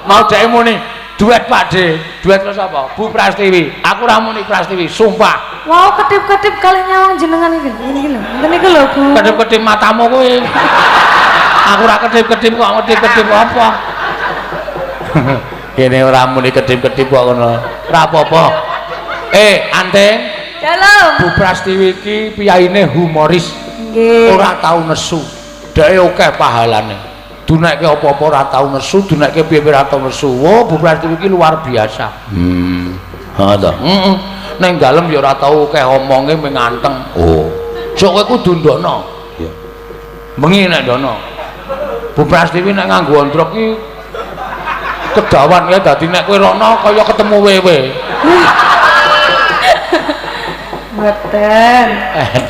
Mau dhek muni duet Pak D, duet karo sapa? Bu Prastiwi. Aku ra muni Prastiwi, sumpah. Wow, kedip-kedip kali nyawang jenengan iki. Ngene iki lho. Ngene iki lho, Bu. Kedip-kedip matamu kuwi. Aku ra kedip-kedip kok kedip-kedip apa? Kene ora muni kedip-kedip kok ngono. Ra apa-apa. Anting. Dalem. Bu Prastiwi iki piyaine humoris. Nggih. Ora tau nesu. Dheke akeh pahalane. Dunekke apa-apa ora tau nesu, dunekke piye-piye ora tau nesu. Wo, Bu Prastiwi iki luar biasa. Heeh to. Heeh. Ning dalem ya ora tau akeh omonge mung nganteng. Oh. Sok kowe kudu ndono. Iya. Bengi nek ndono. Bu Prastiwi nek nganggo ondrok ki kedawan ya dadi nek kowe rono kaya ketemu wewe. Mboten.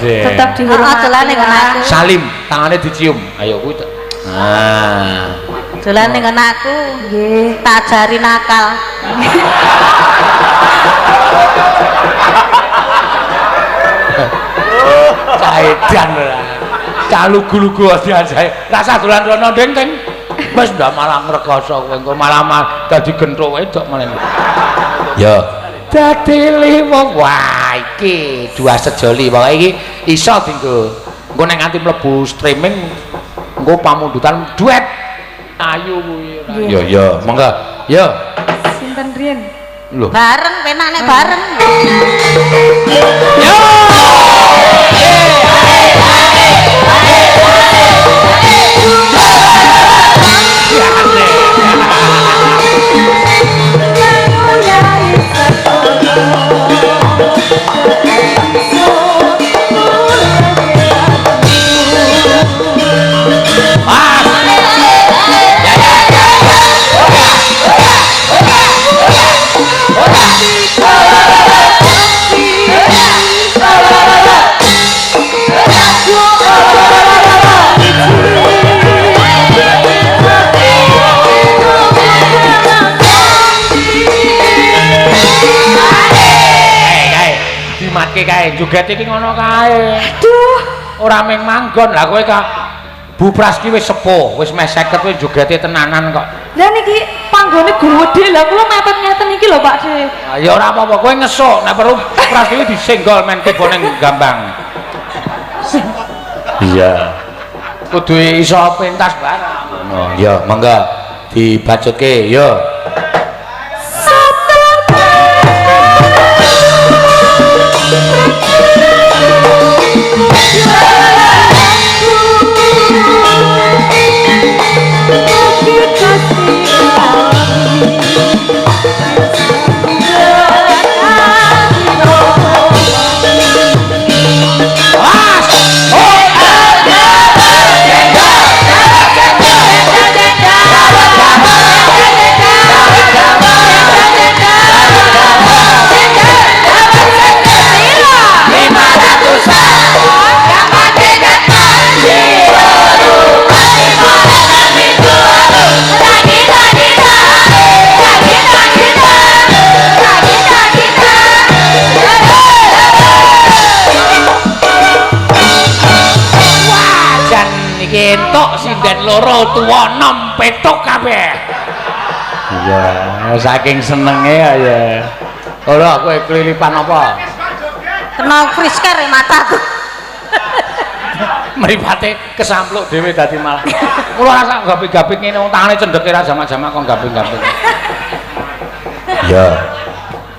Tetap dihormati. Dolane nggon aku. Salim, tangane dicium. Ayo kuwi. Nah. Dolane nggon aku. Nggih. Tak ajari nakal. Caedan ora. Cah lugu-lugu diajari. Rasa dolan rono ndeng, Teng. Wis ndak malah ngrekoso kowe engko malah dadi genthuk wedok malah. Ya. Dadi liwong. Wah, iki dua sejoli. Pokoke iki iso dienggo. Engko nek nganti mlebu streaming engko pamundutan duet ayu kuwi. Ya ya, monggo. Ya. Sinten riyen? Lho. Bareng penak nek bareng. Yo. joget iki ngono kae. Aduh. Ora mung manggon. Lah kowe kak Bu Praski wis sepuh, wis meh 50 kowe jogete tenanan kok. Lah niki panggone gedhe, lah kula mepet ngeten iki lho Pak De. Ya ora apa-apa, kowe ngesuk nek perlu Praski kuwi disenggol men tiba ning gambang. Iya. Kudu iso pentas barang. Ngono, ya monggo dibacutke ya. Entuk sinden loro tuwa 6 petuk kabeh. Iya, saking senenge ya. Ora kowe klilipan apa? Kena frisker mataku. Mripate kesampluk dhewe dadi malah. Kula rasa gapik-gapik ngene wong tangane cendheke ra jamak-jamak kok gapik-gapik. Iya.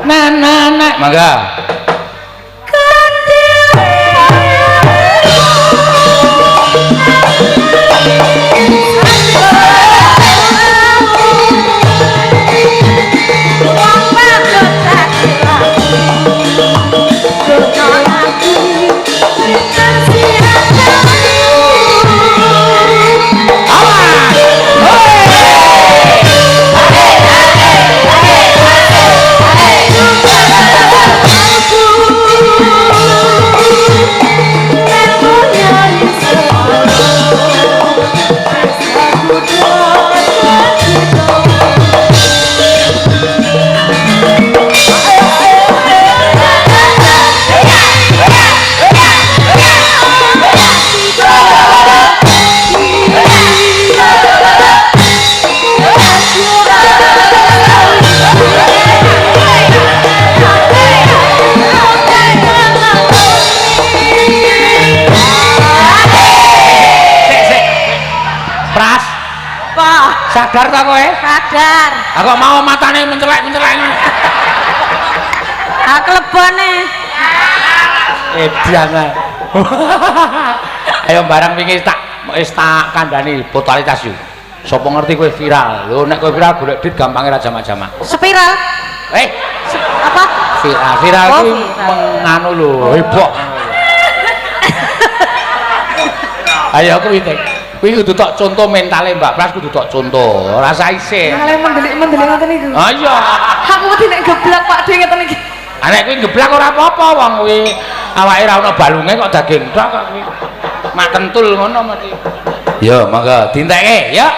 Nah nah nah, mangga. Sadar ta kowe? Sadar. Aku mau matane mencelek-mencelek. Ah klebone. Edan ae. Ayo barang wingi tak wis tak kandhani totalitas yo. Sopo ngerti kowe viral. Lho nek kowe viral golek duit gampange ra jamak-jamak. Spiral. Eh, apa? Viral, viral kuwi menganu lho, heboh. Ayo kuwi tek. Kuwi kudu tok contoh mentale Mbak Pras kudu tok contoh, ora usah isin. Malah mendelik-mendelik ngoten niku. Ha iya. Aku wedi nek geblak Pak De ngeten iki. Ha nek kuwi geblak ora apa-apa wong kuwi awake ora ono balunge kok daging tok kok kuwi. Mak kentul ngono mesti. Ya monggo dintekke ya.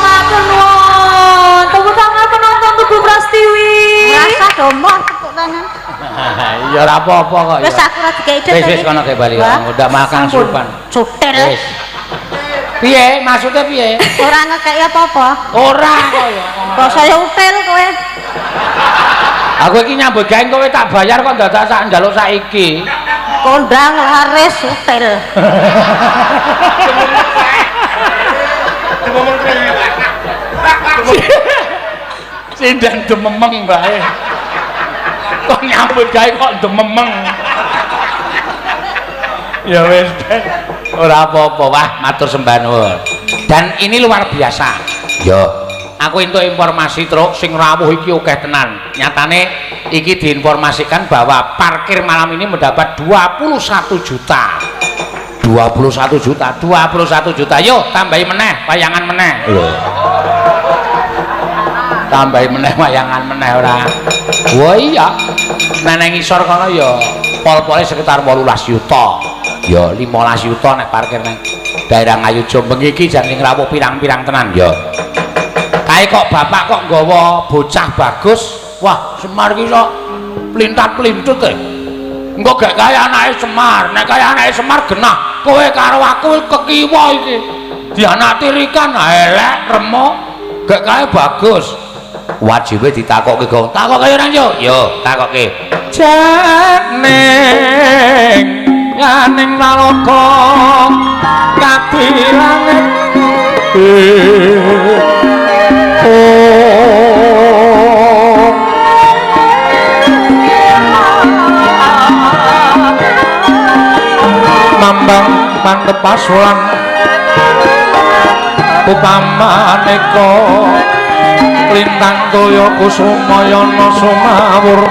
Matur nuwun. Tepuk tangan penonton Tugu Prastiwi. Rasa domor tepuk tangan. Ya ora apa-apa kok. Wis aku ora dikei Wis wis kono ke bali. Udah makan supan. Cutil. Wis. Piye maksudnya piye? Ora ngekeki apa-apa. Ora kok ya. Kok saya util kowe. Aku iki nyambut gawe kowe tak bayar kok dadak sak njaluk saiki. Kondang laris util. Sindang dememeng bae. Kok nyambut gawe kok dememeng. Ya wis, ora apa-apa, wah matur sembah nuwun. Dan ini luar biasa. Ya. Aku entuk informasi truk sing rawuh iki akeh tenan. Nyatane iki diinformasikan bahwa parkir malam ini mendapat 21 juta. 21 21 juta, 21 juta. Yo tambahi meneh, wayangan meneh. Lho. Tambahi meneh wayangan meneh ora. Wah iya. Nek nang ngisor kono ya pol-pole sekitar 18 yuta. Ya 15 yuta nek parkir nang daerah Ngayogya bengi iki jan ngrawuh pirang-pirang tenan ya. Kae kok bapak kok nggawa bocah bagus. Wah, Semar ki sok plintat-plintut e. Engko gak kaya anake Semar, nek kaya anake Semar genah kowe karo aku kekiwa iki. Dianak tirikan elek remuk, gak kaya bagus. Wajibe ditakokke gong. Takokke ora yo? Yo, takokke. Janing yaning nalaka kabilangit mambang mantep pasulan upamaneka lintang toya kusumayana sumawur.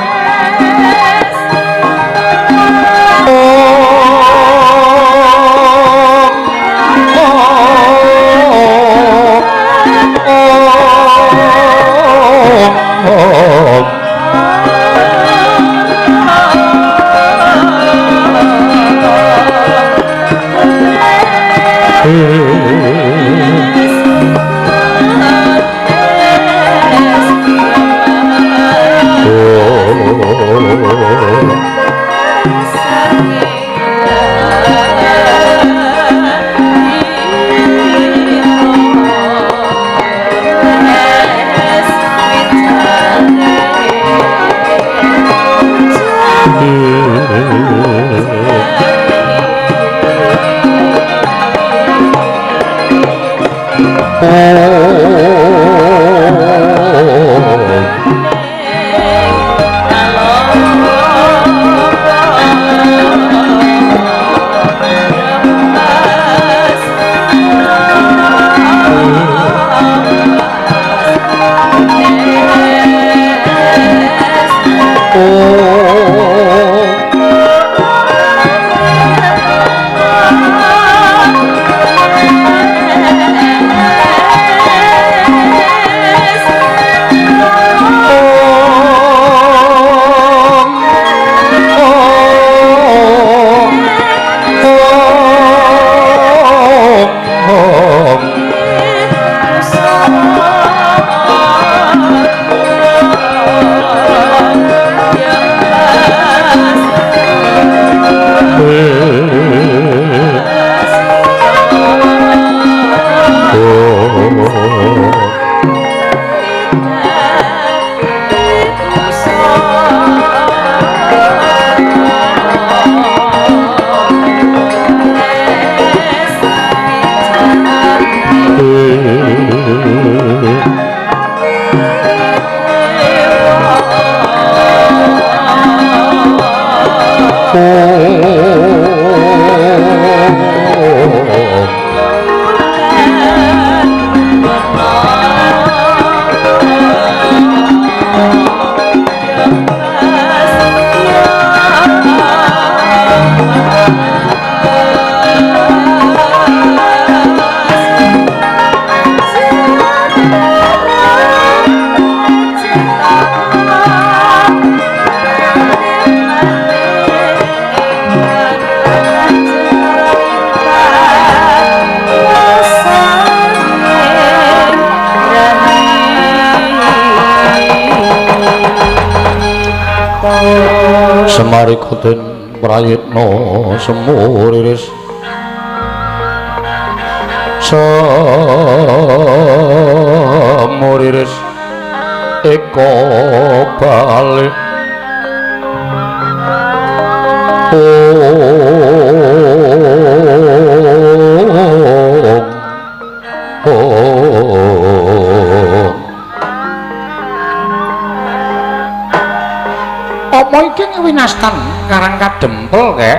Semarika den prayitna semuriris semuriris eka balik Apa iki winastan Karang Kadempel kek?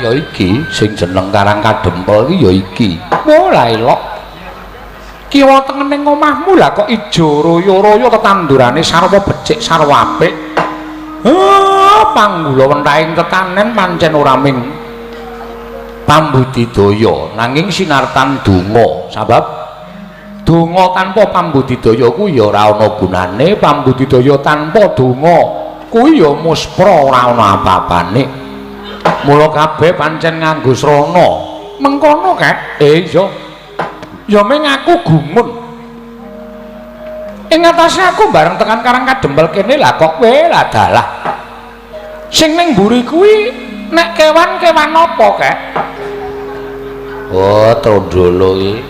Ya iki sing jeneng Karang Kadempel iki ya iki. Wah elok. Kiwa tengening omahmu lah kok ijo royo-royo tetandurane sarwa becik sarwa apik. Panggula wentahing tetanen pancen ora ming Pambudidaya nanging sinartan donga. Sebab donga tanpa pambudidaya kuwi ya ora ana gunane, pambudidaya tanpa donga kuwi ya muspra ora ana apa-apane. Mula kabeh pancen nganggo srana. Mengkono kek? Iya. Ya ming aku gumun. Ing atase aku bareng tekan Karang Kadempel kene lah kok kowe lah dalah. Sing ning mburi kuwi nek kewan-kewan apa kek? Oh, trondolo iki.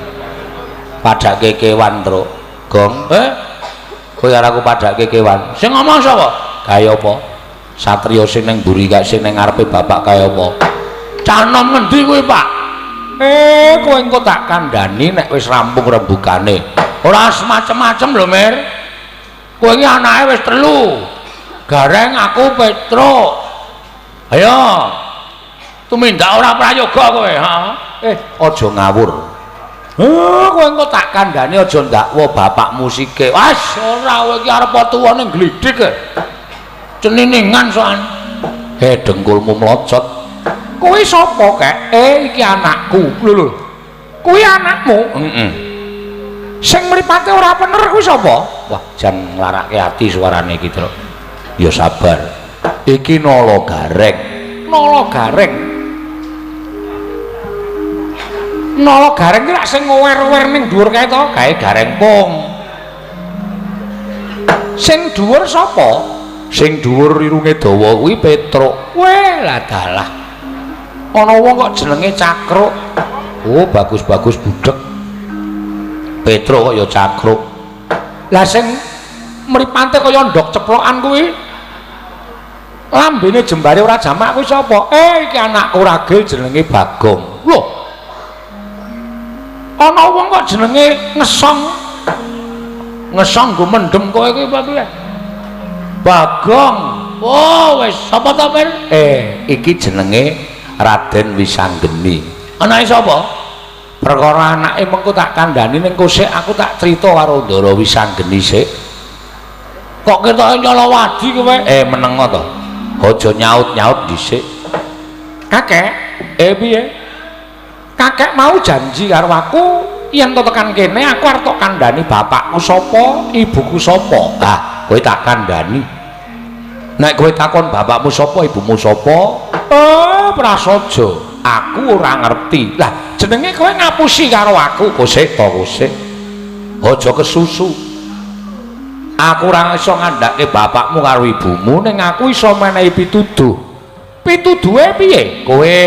Padake kewan, Truk. Gong. Kowe karo aku padake kewan. Sing ngomong sapa? Kaya apa? Satriya sing ning mburi kaya sing ning ngarepe bapak kaya apa? Cah nom ngendi kuwi, Pak? Kowe engko tak kandhani nek wis rampung rembugane. Ora semacem-macem lho, Mir. Kowe iki anake wis 3. Gareng aku Petruk. Ayo. Tumindak ora prayoga kowe, ha? Aja ngawur. Kowe engko tak kandhani aja ndakwa bapakmu sike. Wes, ora kowe iki arep tuwa ning glidhik. Ceniningan soan. Dengkulmu mlocot. Kowe sapa, Kek? Iki anakku. Lho lho. Kuwi anakmu? Heeh. Sing mripate ora pener kuwi sapa? Wah, jan nglarake ati suarane iki, Truk. Ya sabar. Iki Nala Gareng. Nala Gareng. Nala Gareng ki lak sing ngower-ower ning dhuwur kae to, gawe gareng pung. Sing dhuwur sapa? Sing dhuwur irunge dawa kuwi Petruk. Weh, lah dalah. Ana wong kok jenenge Cakruk. Oh, bagus-bagus budhek. Petruk kok ya Cakruk. Lah sing mripate kaya ndok ceplokan kuwi lambene jembare ora jamak kuwi sapa? Iki anakku ragil jenenge Bagong. Lho. Ana wong kok jenenge Ngesong. Ngesong nggo mendem kowe kuwi apa piye? Bagong. Oh, wis sapa to, Mir? Iki jenenge Raden Wisanggeni. Anake sapa? Perkara anake mengko tak kandhani ning kosek aku tak crita karo Ndara Wisanggeni sik. Kok ketoke nyolowadi kowe? Menengo to. Aja nyaut-nyaut dhisik. Kakek, piye? Kakek mau janji karo aku yen to tekan kene aku arep tok kandhani bapakku sapa, ibuku sapa. Ah, kowe tak kandhani. Nek kowe takon bapakmu sapa, ibumu sapa? Prasaja, aku ora ngerti. Lah, jenenge kowe ngapusi karo aku. Kosek to, kosek. Aja kesusu. Aku ora iso ngandhake bapakmu karo ibumu, ning aku iso menehi pituduh. Pituduhe piye? Kowe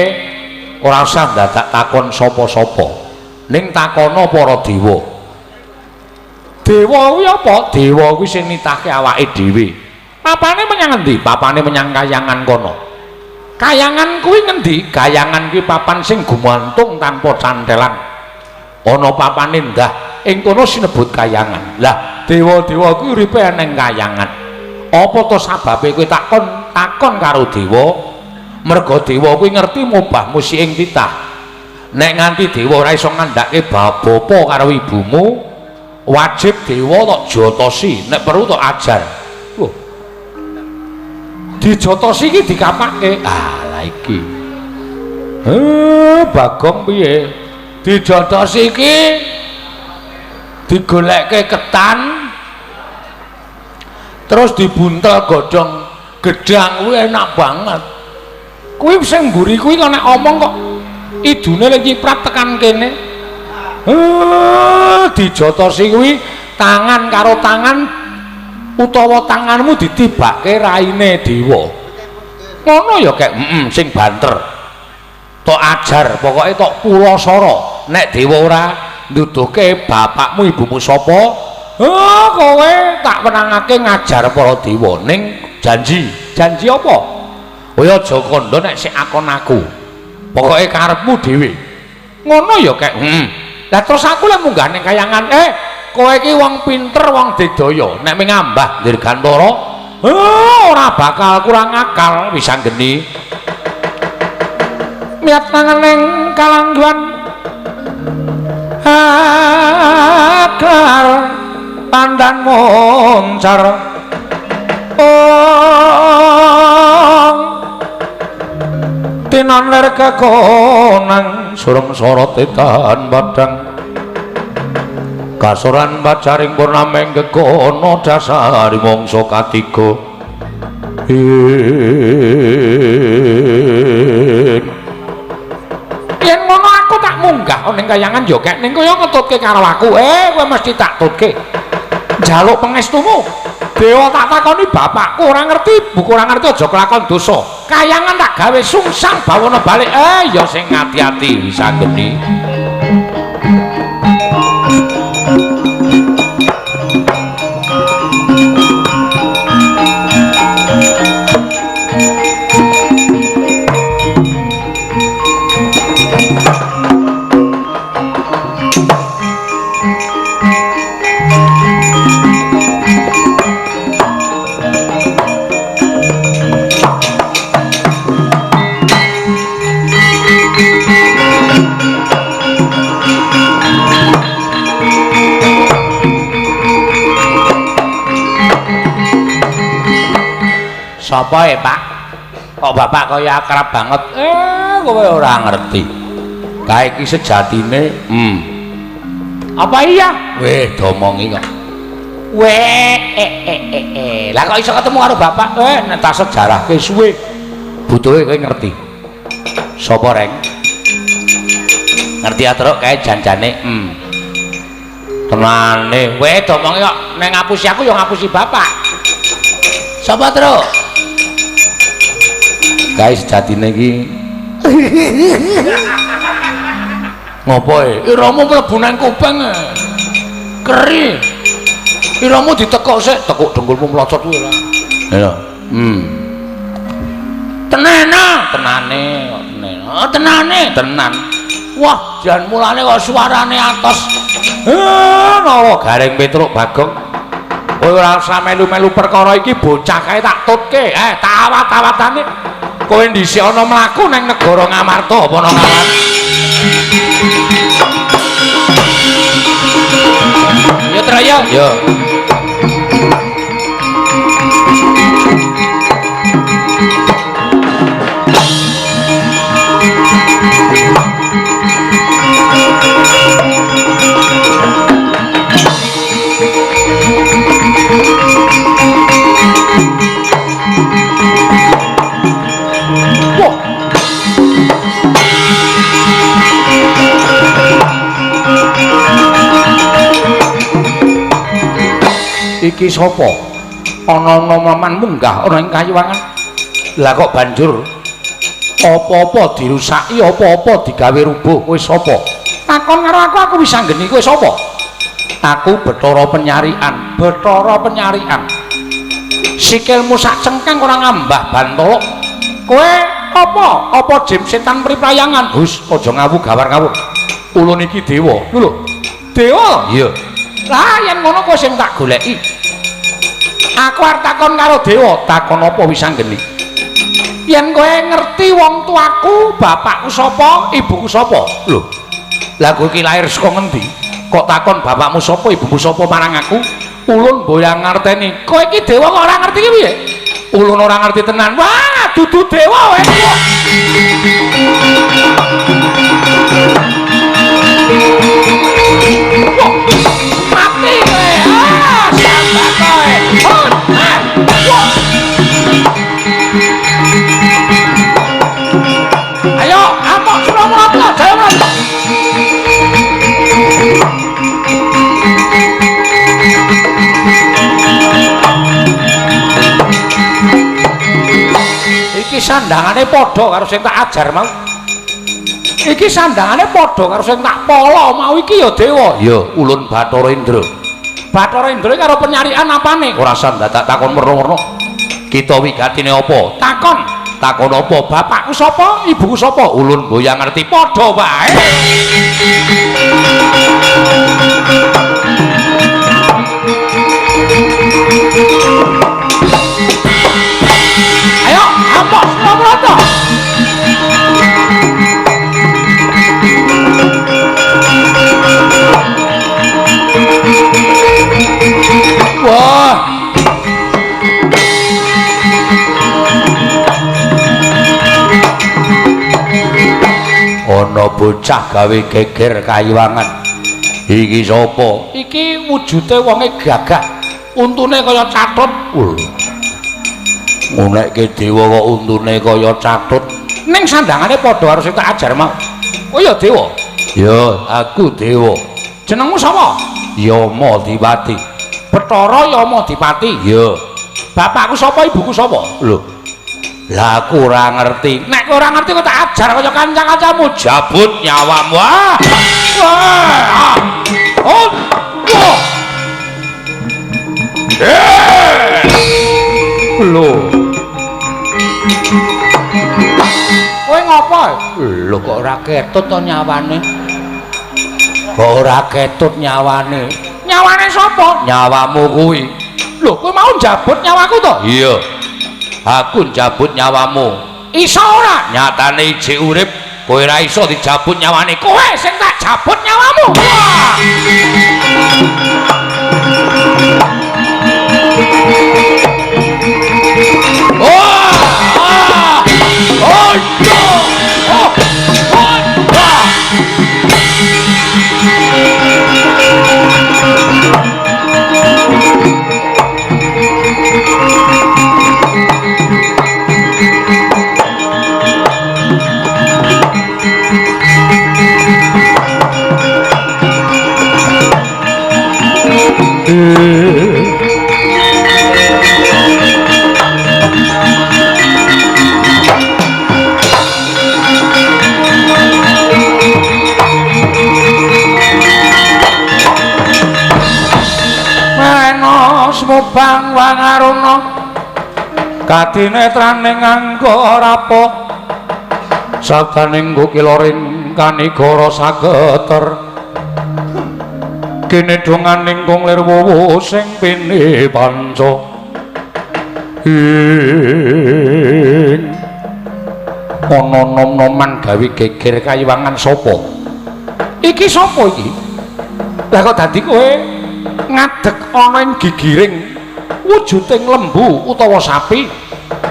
ora usah dadak takon sapa-sapa. Ning takono para dewa. Dewa kuwi apa? Dewa kuwi sing nitahke awake dhewe. Papane menyang endi? Papane menyang kayangan kono. Kayangan kuwi ngendi? Kayangan kuwi papan sing gumantung tanpa cantelan. Ana papane ndah, ing kono sinebut kayangan. Lah, dewa-dewa kuwi uripe ning kayangan. Apa to sababe kowe takon takon karo dewa? Merga dewa kuwi ngerti mubah musik ing titah. Nek nganti dewa ora iso ngandhake bapa karo ibumu, wajib dewa tok jotosi, nek perlu tok ajar. Loh. Dijotosi iki dikapake. Ah, lah iki. Bagong piye? Dijotosi iki digolekke ketan terus dibuntel godhong gedang kuwi enak banget. Kuwi sing mburi kuwi kok nek omong kok idune lek nyiprat tekan kene. Dijotosi kuwi tangan karo tangan utawa tanganmu ditibake raine dewa. Ngono ya kek, sing banter. Tok ajar, pokoke tok pulasara. Nek dewa ora nduduhke bapakmu ibumu sapa, kowe tak wenangake ngajar para dewa ning janji. Janji apa? Kowe aja kandha nek sik akon aku. Pokoke karepmu dhewe. Ngono ya kek. Lah terus aku lek munggah ning kayangan, kowe iki wong pinter, wong digdaya, nek mung ngambah dirgantara, ora bakal kurang akal Wisanggeni. Miat nangening kalangguan akar pandan moncar ong Tinon ler kekonang surem sorote tahan padang kasoran pacaring purnameng gegono dasari mangsa katiga. Yen ngono aku tak munggah ning kayangan yo kek ning kaya ngetutke karo aku. Kowe mesti tak tutke. Njaluk pangestumu. Dewa tak takoni bapakku ora ngerti, buku ora ngerti aja kelakon dosa. Kayangan tak gawe sungsang bawana balik. Ya sing ati-ati Wisanggeni. Sapa e, Pak? Kok bapak kaya akrab banget? Kowe ora ngerti. Kae iki sejatine, Apa iya? Weh, domongi kok. Weh, Lah kok iso ketemu karo bapak? Nek tak sejarahke suwe. Butuhe kowe ngerti. Sapa, Reng? Ngerti atruk kae janjane. Tenane. Weh, domongi kok nek ngapusi aku ya ngapusi bapak. Sapa, Truk? Kae sejatine iki ngopo e? Iramu mlebu nang kuping. Keri. Iramu ditekuk sik, tekuk dengkulmu mlocot kuwi ora. Lho. Tenana, tenane kok tenane. Oh, tenane, tenan. Wah, jan mulane kok suarane atos. Nawa Gareng Petruk Bagong. Kowe ora usah melu-melu perkara iki, bocah kae tak tutke. Tak awat-awatane. Kowe dhisik ana mlaku nang negara Ngamarta apa nang Ngamarta? Ya Traya. Ya. Iki sapa? Ana noman munggah ana ing kayuwangan. Lah kok banjur apa-apa dirusaki, apa-apa digawe rubuh, kowe sapa? Takon karo aku, aku wis anggeni kowe sapa? Aku Bathara Penyarian, Bathara Penyarian. Sikilmu sak cengkang ora ngambah bantala. Kowe apa? Apa jim setan priprayangan? Hus, aja ngawu gawar ngawur. Ulun iki dewa. Lho. Dewa? Iya. Lah yen ngono kowe sing tak goleki. Aku arep takon karo dewa, takon apa wis anggeni? Yen kowe ngerti wong tuaku, bapakku sapa, ibuku sapa? Lho. Lah kowe iki lahir saka ngendi? Kok takon bapakmu sapa, ibumu sapa marang aku? Ulun boyang ngerteni. Kowe iki dewa kok ora ngerti ki piye? Ulun ora ngerti tenan. Wah, dudu dewa kowe. Mati kowe. Ah, sambat kowe. Ayo, amok Suramrata, Jayamrata. Iki sandangane padha karo sing tak ajar mau. Iki sandangane padha karo sing tak pala mau iki ya dewa. Ya, ulun Bathara Indra. Bathara Indra karo penyarian apane? Ora sandadak takon werna-werna. Kita wigatine apa? Takon. Takon apa? Bapakku sapa? Ibuku sapa? Ulun boyang ngerti padha wae. Ayo, amok Suramrata. Wah. Ana bocah gawe geger kayiwangan. Iki sapa? Iki wujude wonge gagah. Untune kaya catut. Ngunekke dewa kok untune kaya catut. Ning sandangane padha karo sing tak ajar mau. Oh ya dewa. Ya, aku dewa. Jenengmu sapa? Yama Dipati. Bathara Yama Dipati. Ya. Bapakku sapa, ibuku sapa? Lho. Lah aku ora ngerti. Nek kowe ora ngerti kok tak ajar kaya kanca-kancamu jabut nyawamu. Wah. Wah. Oh. Wah. Lho. Kowe ngopo? Lho kok ora ketut to nyawane? Kok ora ketut nyawane? Nyawane sapa? Nyawamu kuwi. Lho, kowe mau njabut nyawaku to? Iya. Aku njabut nyawamu. Iso ora? Nyatane ijik urip, kowe ora iso dijabut nyawane. Kowe sing tak jabut nyawamu. Wah. Wah! Oh, oh, oh, oh. Mubang wangaruna kadinetraning angga rapo sabdaning kukiloring kanigara sageter kene donganing kung lir wuwu sing pini panca ing ana nom-noman gawe geger kayiwangan sapa iki sapa iki lah kok dadi kowe ngadeg ana ing gigiring wujuding lembu utawa sapi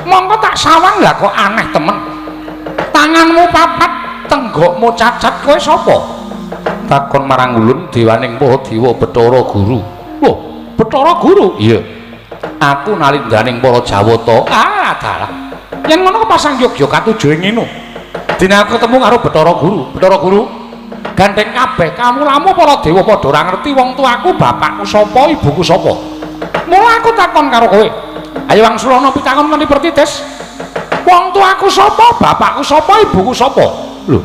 mongko tak sawang lah kok aneh temen tanganmu papat tenggokmu cacat kowe sapa takon marang ulun dewaning para dewa Bathara Guru. Lho, Bathara Guru? Iya. Aku nalindaning para Jawata. Ah, dalah. Yen ngono kepasang yogya katuju ing ngene. Dene aku ketemu karo Bathara Guru. Bathara Guru, gandeng kabeh kamulamu para dewa padha ora ngerti wong tuaku, bapakku sapa, ibuku sapa. Mula aku takon karo kowe. Ayo wangsulana pitakon kanthi pertitis. Wong tuaku sapa, bapakku sapa, ibuku sapa? Lho.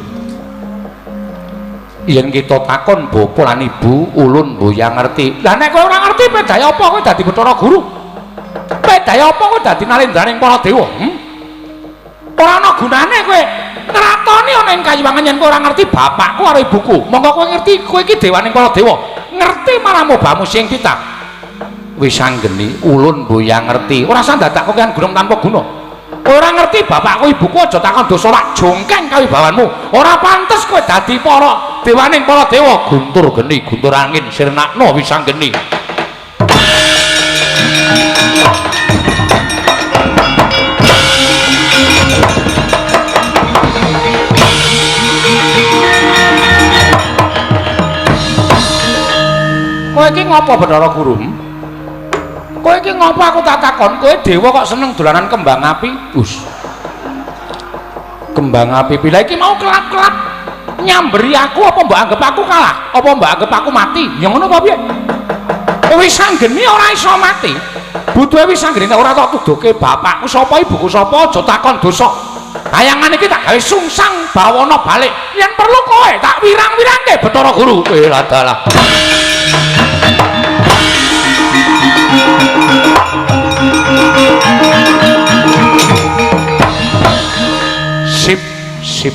Yen kita takon bapa lan ibu, ulun mboyang ngerti. Lah nek kowe ora ngerti bedaya apa kowe dadi Bathara Guru? Bedaya apa kowe dadi nalendraning para dewa? Ora ana gunane kowe ngratoni ana ing kayiwangan yen kowe ora ngerti bapakku karo ibuku. Monggo kowe ngerti kowe iki dewaning para dewa. Ngerti marang mobamu sing kita. Wis anggeni ulun mboyang ngerti. Ora usah dadak kokean gunung tanpa guna. Ora ngerti bapakku ibuku aja takon dosa lak jongkeng kawibawanmu. Ora pantes kowe dadi para dewaning para dewa. Guntur geni, guntur angin sirnakno wis anggeni. Kowe iki ngopo Bathara Guru? Kowe iki ngopo aku tak takon? Kowe dewa kok seneng dolanan kembang api? Us. Kembang api pila iki mau kelap-kelap nyamberi aku apa mbok anggap aku kalah? Apa mbok anggap aku mati? Ya ngono apa piye? Wis anggeni ora iso mati. Butuhe wis anggeni ora tok tuduhke bapakku sapa, ibuku sapa, aja takon dosa. Bayangan iki tak gawe sungsang bawana balik. Yen perlu kowe tak wirang-wirangke Bathara Guru. Eh dalah. Sip, sip.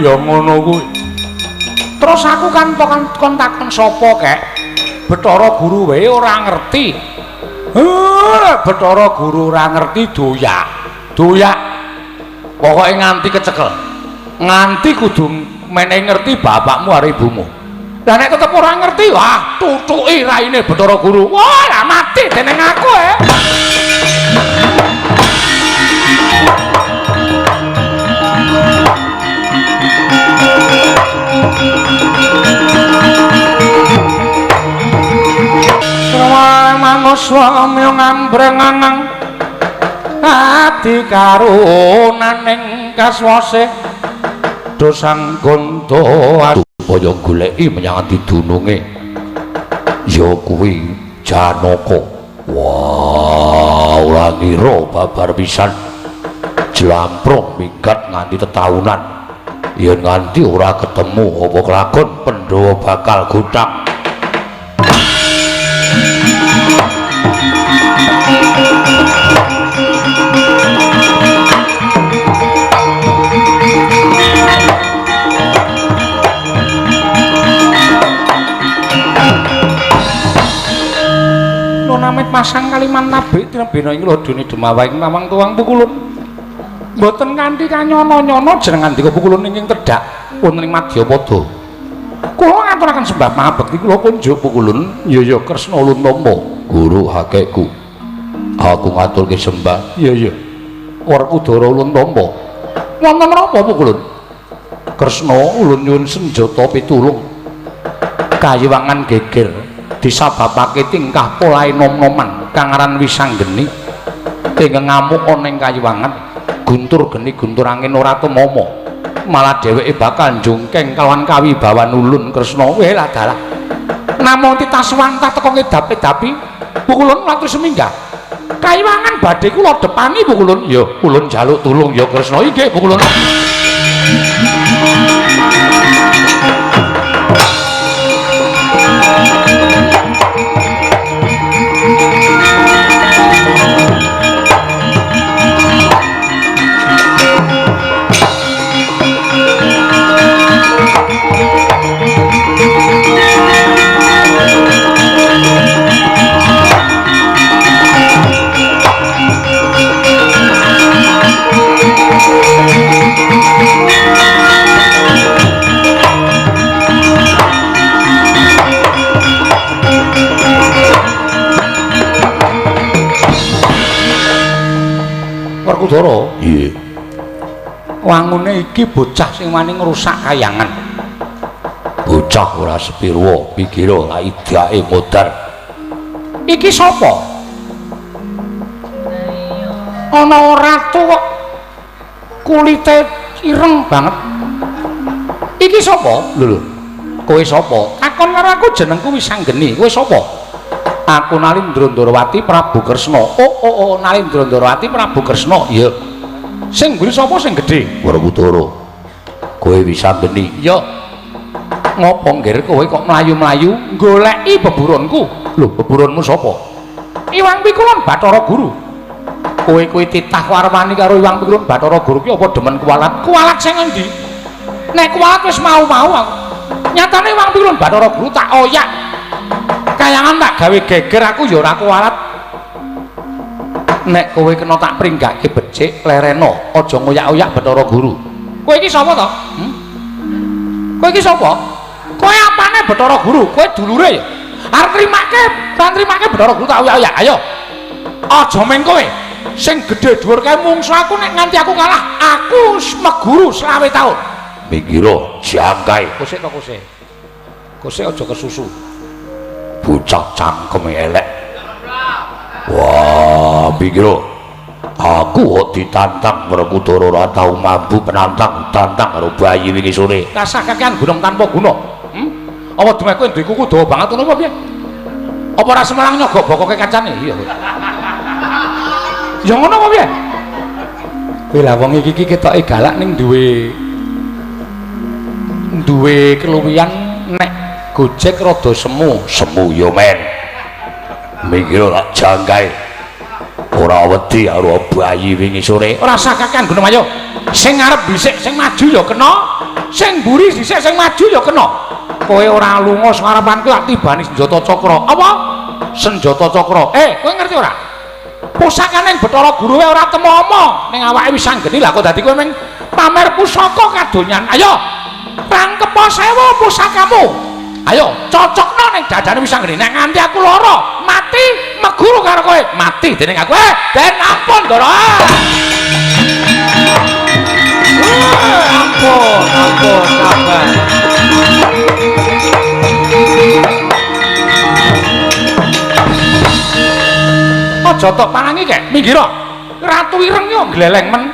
Ya ngono kuwi. Terus aku kan kon takon sapa kek? Bathara Guru wae ora ngerti. Bathara Guru ora ngerti doyak. Doyak. Pokoke nganti kecekel. Nganti kudu menehi ngerti bapakmu karo ibumu. Lah nek tetep ora ngerti, wah tutuki raine Bathara Guru. Wah, lah mati dening aku eh. Samya ngambrengang ati karunaning kaswase dosang gondo supaya goleki menyang ati dununge ya kuwi Janaka. Wah, ora ngira babar pisan jlamprong minggat nganti tetaunan yen nganti ora ketemu apa kelakon Pandhawa bakal gothang. Amit masang kaliman nabik tinebena ing lodone Demawa ing Nawang Tuwang Pukulun. Mboten kanthi kanyono-nyono jeneng ngandika Pukulun ingkang tedhak wonten ing Madyapada. Kula ngaturaken sembah pangabekti kula kunjuk Pukulun. Ya ya Kresna ulun tampa. Guru hakekku. Aku ngaturke sembah. Ya ya. Werkudara ulun tampa. Wonten menapa Pukulun? Kresna ulun nyuwun senjata pitulung. Kayiwangan geger disababake tingkah polahe nom-noman kang aran Wisanggeni ingkang ngamuk ana ing kayiwangan guntur geni guntur angin ora tumama malah dheweke bakal njungkeng kalawan kawibawan ulun Kresna. Weh lah dalah namung titaswantah teka ngedap-edapi Pukulun latur seminggah kayiwangan badhe kula depani Pukulun. Ya ulun njaluk tulung ya Kresna. Inggih Pukulun. Werkudara, nggih. Wangune iki bocah sing wani ngrusak kayangan. Bocah ora sepirwa, pikira la idake modar. Iki sapa? Ana ratu kok kulite ireng banget. Iki sapa? Lho lho. Kowe sapa? Takon karo aku jenengku Wisanggeni. Kowe sapa? Aku Nalindra Ndrawati Prabu Kresna. Oh oh oh, Nalindra Ndrawati Prabu Kresna. Iya. Sing mburi sapa sing gedhe? Werkudara. Kowe Wisanggeni. Iya. Ngopo nggir kowe kok mlayu-mlayu goleki beburonku? Lho, beburonmu sapa? Iwang Pikulun Bathara Guru. Kowe kuwi titah warwani karo Iwang Pikulun Bathara Guru ki apa demen kuwalat? Kuwalat sing endi? Nek kuwalat wis mau-mau aku. Nyatane Iwang Pikulun Bathara Guru tak oyak. Kayangan tak gawe geger aku ya ora kuwalat. Nek kowe kena tak pringgake becik lereno, aja ngoyak-oyak Bathara Guru. Kowe iki sapa to? Kowe iki sapa? Kowe apane Bathara Guru? Kowe dulure ya? Arep trimake, ra trimake Bathara Guru tak oyak-oyak. Ayo. Aja meng kowe. Sing gedhe dhuwur kae mungsu aku nek nganti aku kalah, aku meguru 25 taun. Minggiro jangkae. Kosek to kosek. Kosek aja kesusu. Bocah cangkeme elek. Wah, pikira aku kok ditantang Werkudara ora tau mampu penantang tantang karo bayi wingi sore. Rasah kakean gunung tanpa guna. Apa dumeh kowe duwe kuku dawa banget ngono apa piye? Apa ora semelang nyogok bokoke kancane? Iya. Ya ngono apa piye? Kowe lah wong iki iki ketoke galak ning duwe keluwihan nek Gojek rada semu. Semu ya men. Mikir ora jangkae. Ora wedi karo bayi wingi sore. Ora usah kakean gunung ayo. Sing ngarep dhisik sing maju ya kena, sing mburi dhisik sing maju ya kena. Kowe ora lunga sarepanku tak tibani senjata cakra. Apa? Senjata cakra. Kowe ngerti ora? Pusakane Bathara Guru ora temomo ning awake Wisanggeni lah kok dadi kowe meng pamer pusaka kadonyan. Ayo. Rangkepa sewu pusakamu. Ayo cocokno ning dadane Wisanggeni. Nek nganti aku lara, mati meguru karo kowe. Mati dening aku. Den ampun, Ndara. Ampun, ampun, sabar. Aja tok parangi kek, minggir. Ratu ireng yo gleleng men.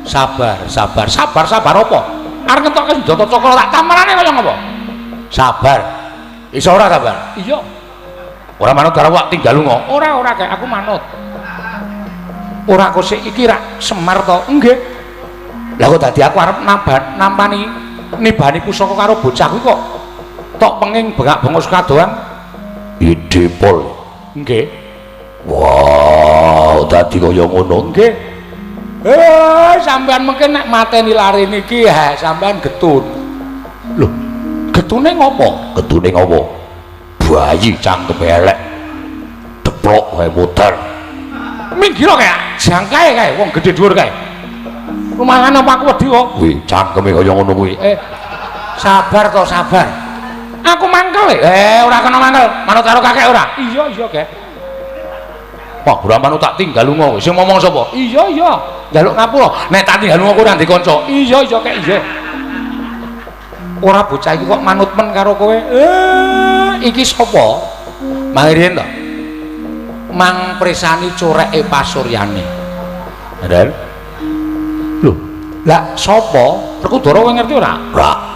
Sabar, sabar, sabar, sabar apa? Arep ngetokke senjata cakra tak tamarane kaya ngopo? Sabar. Iso ora sabar? Iya. Ora manut karo awak tinggal lunga. Ora, ora kek, aku manut. Ora kok sik iki rak Semar to? Nggih. Lah kok dadi aku arep nampani nibani pusaka karo bocah kuwi kok tok penging bengak-bengok kadoan. Ide pol. Nggih. Wah, dadi kaya ngono. Nggih. Sampean mungkin nek mateni lare niki ha sampean getun. Lho, getune ngopo? Getune ngopo? Bayi cangkeme elek. Deplok wae muter. Minggir kae, jangkae kae wong gedhe dhuwur kae. Rumahan apa aku wedi kok? Kuwi cangkeme kaya ngono kuwi. Sabar to, sabar. Aku mangkel. Ora kena mangkel. Manut karo kakek ora? Iya, iya, Kek. Wah, ora manut tak tinggal lunga kowe. Sing ngomong sapa? Iya, iya. Njaluk ngapura. Nek tak tinggal lunga kowe ora ndek kanca. Iya, iya, Kek, iya. Ora bocah iki kok manut men karo kowe. Iki sapa? Mang riyen to. Mang presani coreke pasuryane. Bener? Lho, lah sapa? Werkudara kowe ngerti ora? Ora.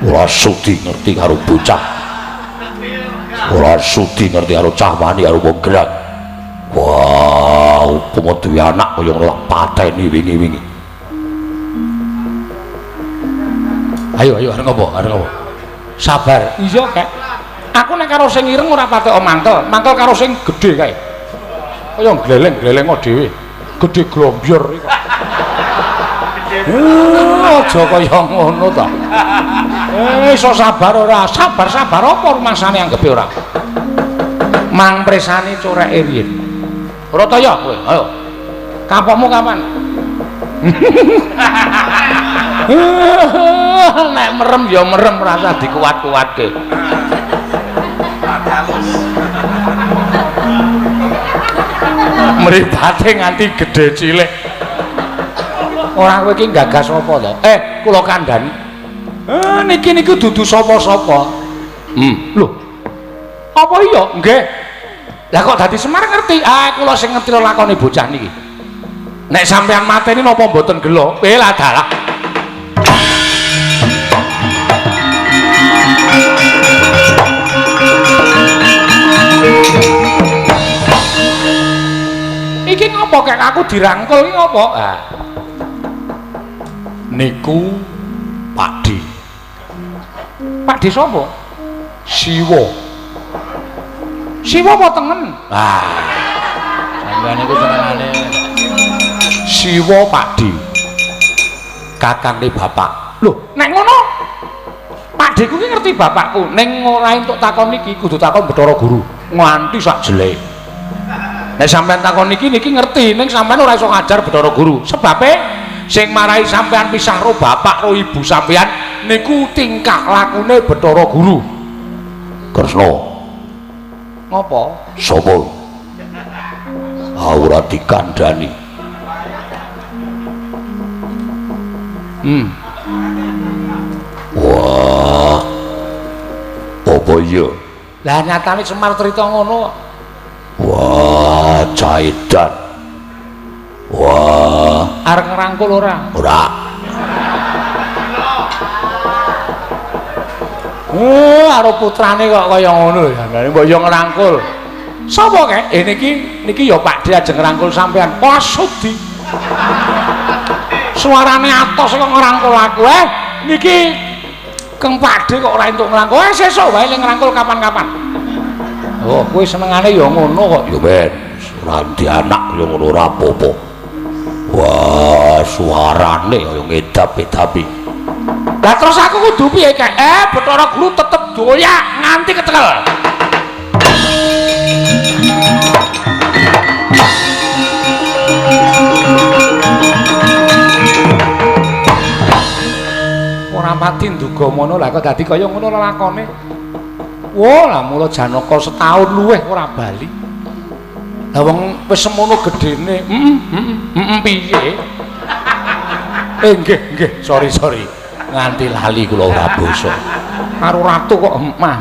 Ora sudi ngerti karo bocah. Ora sudi ngerti karo cah wani karo wong gerak. Wah, upama duwe anak kaya ngono tak pateni wingi-wingi. Ayo, ayo arep ngopo? Arep ngopo? Sabar. Iya, Kek. Aku nek karo sing ireng ora patek mangkel, mangkel karo sing gedhe kae. Kaya gleleng-gleleng dhewe. Gedhe glombyur iki kok. Aja kaya ngono to. Iso sabar ora? Sabar-sabar apa rumasane anggepe ora? Mang presani coreke riyen. Ora ta ya kowe? Ayo. Kapokmu kapan? Nek merem ya merem rasa dikuat-kuatke. Mripate nganti gedhe cilik. Ora kowe iki gagas apa to? Kula kandhani. Niki niku dudu sapa-sapa. Lho. Apa iya? Nggih. Lah kok dadi Semar ngerti? Ah, kula sing ngerti lakone bocah niki. Nek sampean mateni napa mboten gelo? Lah dalah. Iki ngopo kek aku dirangkul iki ngopo? Ah. Niku Pakde. Pakde sapa? Siwa. Siwa apa tengen? Ah. Sampeyan niku senengane Siwa Pakde. Kakangne bapak. Lho, nek ngono Pakdeku ki ngerti bapakku, ning ora entuk takon iki kudu takon Bathara Guru nganti sak jelek. Nek sampean takon niki niki ngerti, ning sampean ora iso ngajar Bathara Guru. Sebabe sing marai sampean pisah ro bapak ro ibu sampean niku tingkah lakune Bathara Guru. Kresna. Ngopo? Sapa? Ora dikandhani. Wah. Apa iya? Lah nyatane Semar crita ngono. Wah, caidan. Wah, arep ngrangkul ora? Ora. Karo putrane kok kaya ngono ya. Mbok yo ngrangkul. Sapa kek? Niki niki ya Pakde ajeng ngrangkul sampean. Wah, sudi. Suarane atos kok ngrangkul aku. Niki Kang Pakde kok ora entuk ngrangkul. Sesuk wae ning ngrangkul kapan-kapan. Oh, kowe senengane ya ngono kok. Ya ben, ora ndi anak ya ngono ora apa-apa. Wah, suarane kaya ngedap-edapi. Lah terus aku kudu piye, Kek? Bathara Guru tetep doyak nganti ketekel. Ora pati nduga mono lah kok dadi kaya ngono lelakone. Wah, lah mula Janaka setahun luwih ora bali. Lah wong wis semono gedene. Piye? Nggih, nggih, sorry. Nganti lali kula ora basa. Karo ratu kok mah.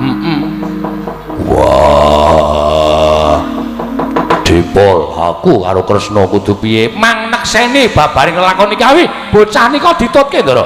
Wah. Jebol aku karo Kresna kudu piye? Mang nekseni babaring lelakon iki awi bocah nika ditutke, Ndara.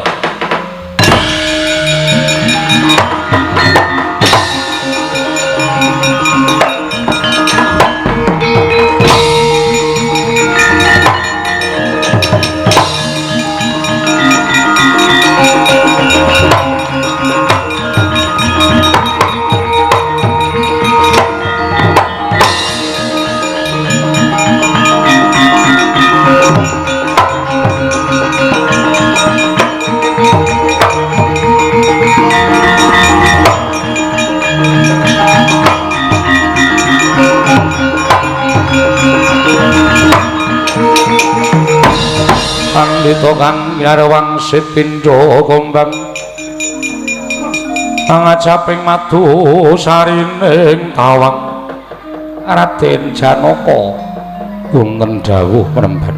Pandita kang yarwangsit pindha gombang angajaping madu sarining tawang Raden Janaka wonten dawuh premban.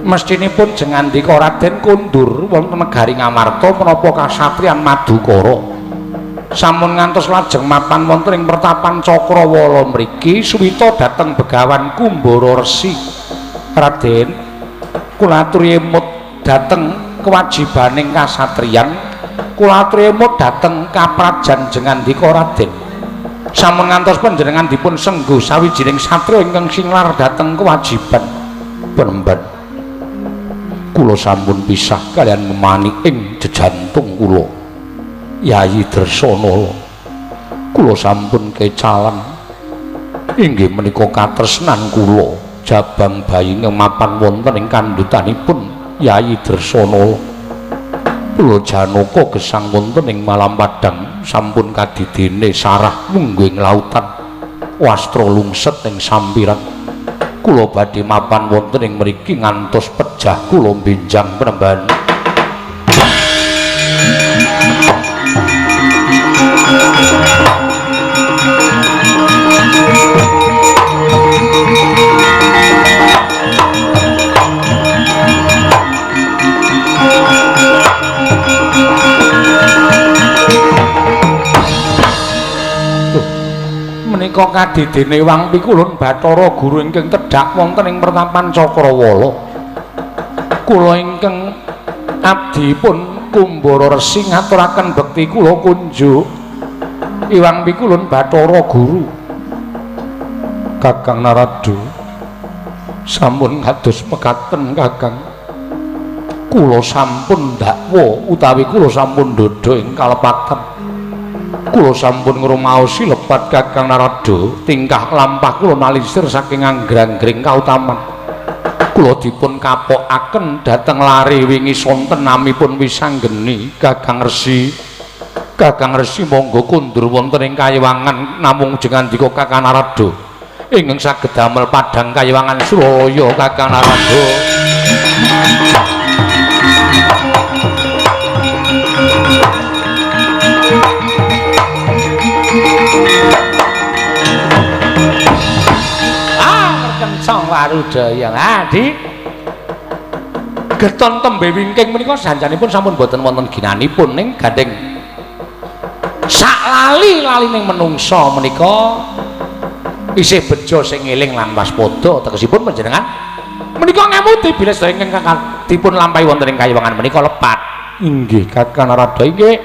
Mestinipun jengandika Raden kundur wonten negari Ngamarta menapa kasatriyan Madukara sampun ngantos lajeng mapan wonten ing pertapan Cakrawala mriki suwita dhateng Begawan Kumbara Resi. Raden, kula aturi emut dhateng kewajibaning kasatriyan, kula aturi emut dhateng kaprajan jengandika Raden. Sampun ngantos panjenengan dipun sengguh sawijining satriya ingkang singlar dhateng kewajiban. Premban, kula sampun pisah kaliyan memani ing jejantung kula Yayi Dresanala. Kula sampun kecalan inggih menika katresnan kula jabang bayi ingkang mapan wonten ing kandhutanipun Yayi Dresanala. Kula Janaka gesang wonten ing malam padhang sampun kadidene sarah mungguing lautan wastra lungset ing sampiran. Kula badhe mapan wonten ing mriki ngantos pejah kula benjang penemban. Menika kadidene Wang Pikulun Bathara Guru ingkang tedhak wonten ing pertapan Cakrawala. Kula ingkang abdipun Kumbara Resi ngaturaken bekti kula kunjuk Iwang Pikulun Bathara Guru. Kakang Narada, sampun kados mekaten Kakang. Kula sampun dakwa utawi kula sampun ndhodha ing kalepatan. Kula sampun ngrumaosi lepat Kakang Narada, tingkah lampah kula nalisir saking anggrang-gring kautaman. Kula dipun kapokaken dhateng lare wingi sonten namipun Wisanggeni. Kakang Resi, Kakang Resi monggo kundur wonten ing kayiwangan namung jengandika Kakang Narada ingkang saged damel padhang kayiwangan Suralaya. Kakang Narada. Merkencong warudaya adi geton tembe wingking menika sanjanipun sampun boten wonten ginanipun ning gandeng sak lali-lalining menungsa menika isih bejo sing eling lan waspada. Tegesipun panjenengan menika ngemuti bilih sedaya ingkang dipun lampahi wonten ing kayiwangan menika lepat. Inggih Kakang Narada, inggih.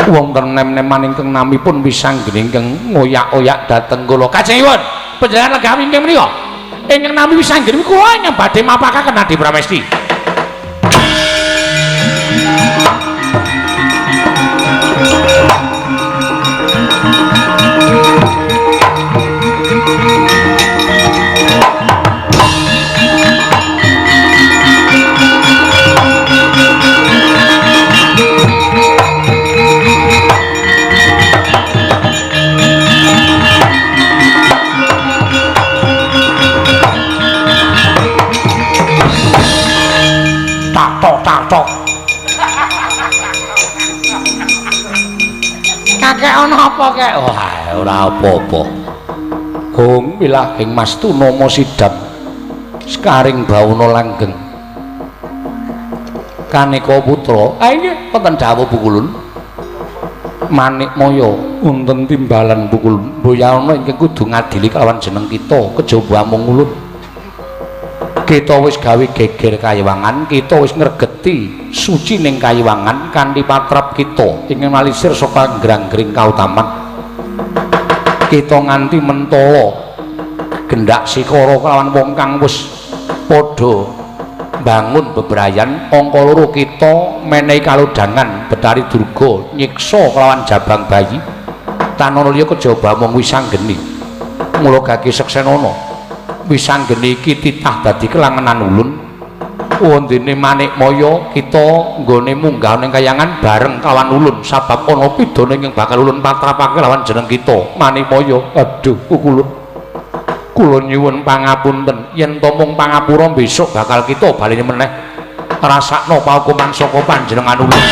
Wonten nem-neman ingkang namipun Wisanggeni ingkang ngoyak-oyak dhateng kula. Kajengipun panjenengan lenggah wingking menika ingkang nami Wisanggeni kula ingkang badhe mapakaken Adi Pramesti. Tok. Kakek ana apa kek? Wah, ora apa-apa. Hong wilahing Mas Tunama sidam sekaring bawana langgeng. Kaneka putra, ah inggih wonten dawuh Pukulun. Manikmaya Wonten timbalan pukul mboyana ingkang kudu ngadili kelawan jeneng kita kejaba amung ulun. Kita wis gawe geger kayiwangan, kita wis ngregeti suci ning kayiwangan kanthi patrap kita ingkang malisir saka nggrang-gring kautaman. Kita nganti mentala gendak sikara kelawan wong kang wis padha bangun bebrayan angka loro kita menehi kalodhangan Betari Durga nyiksa kelawan jabang bayi tanana liya kejaba mung wisanggeni. Mula gage seksenana wisanggeni iki titah dadi kelangenan ulun. Wondene Manikmaya kita nggone munggah ning kayangan bareng kawan ulun sabab ana pidana ingkang bakal ulun patrapake lawan jeneng kita Manikmaya. Aduh kulun, kula nyuwun pangapunten yen to mung pangapura besok bakal kita baleni meneh rasakno paukuman saka panjenengan ulun.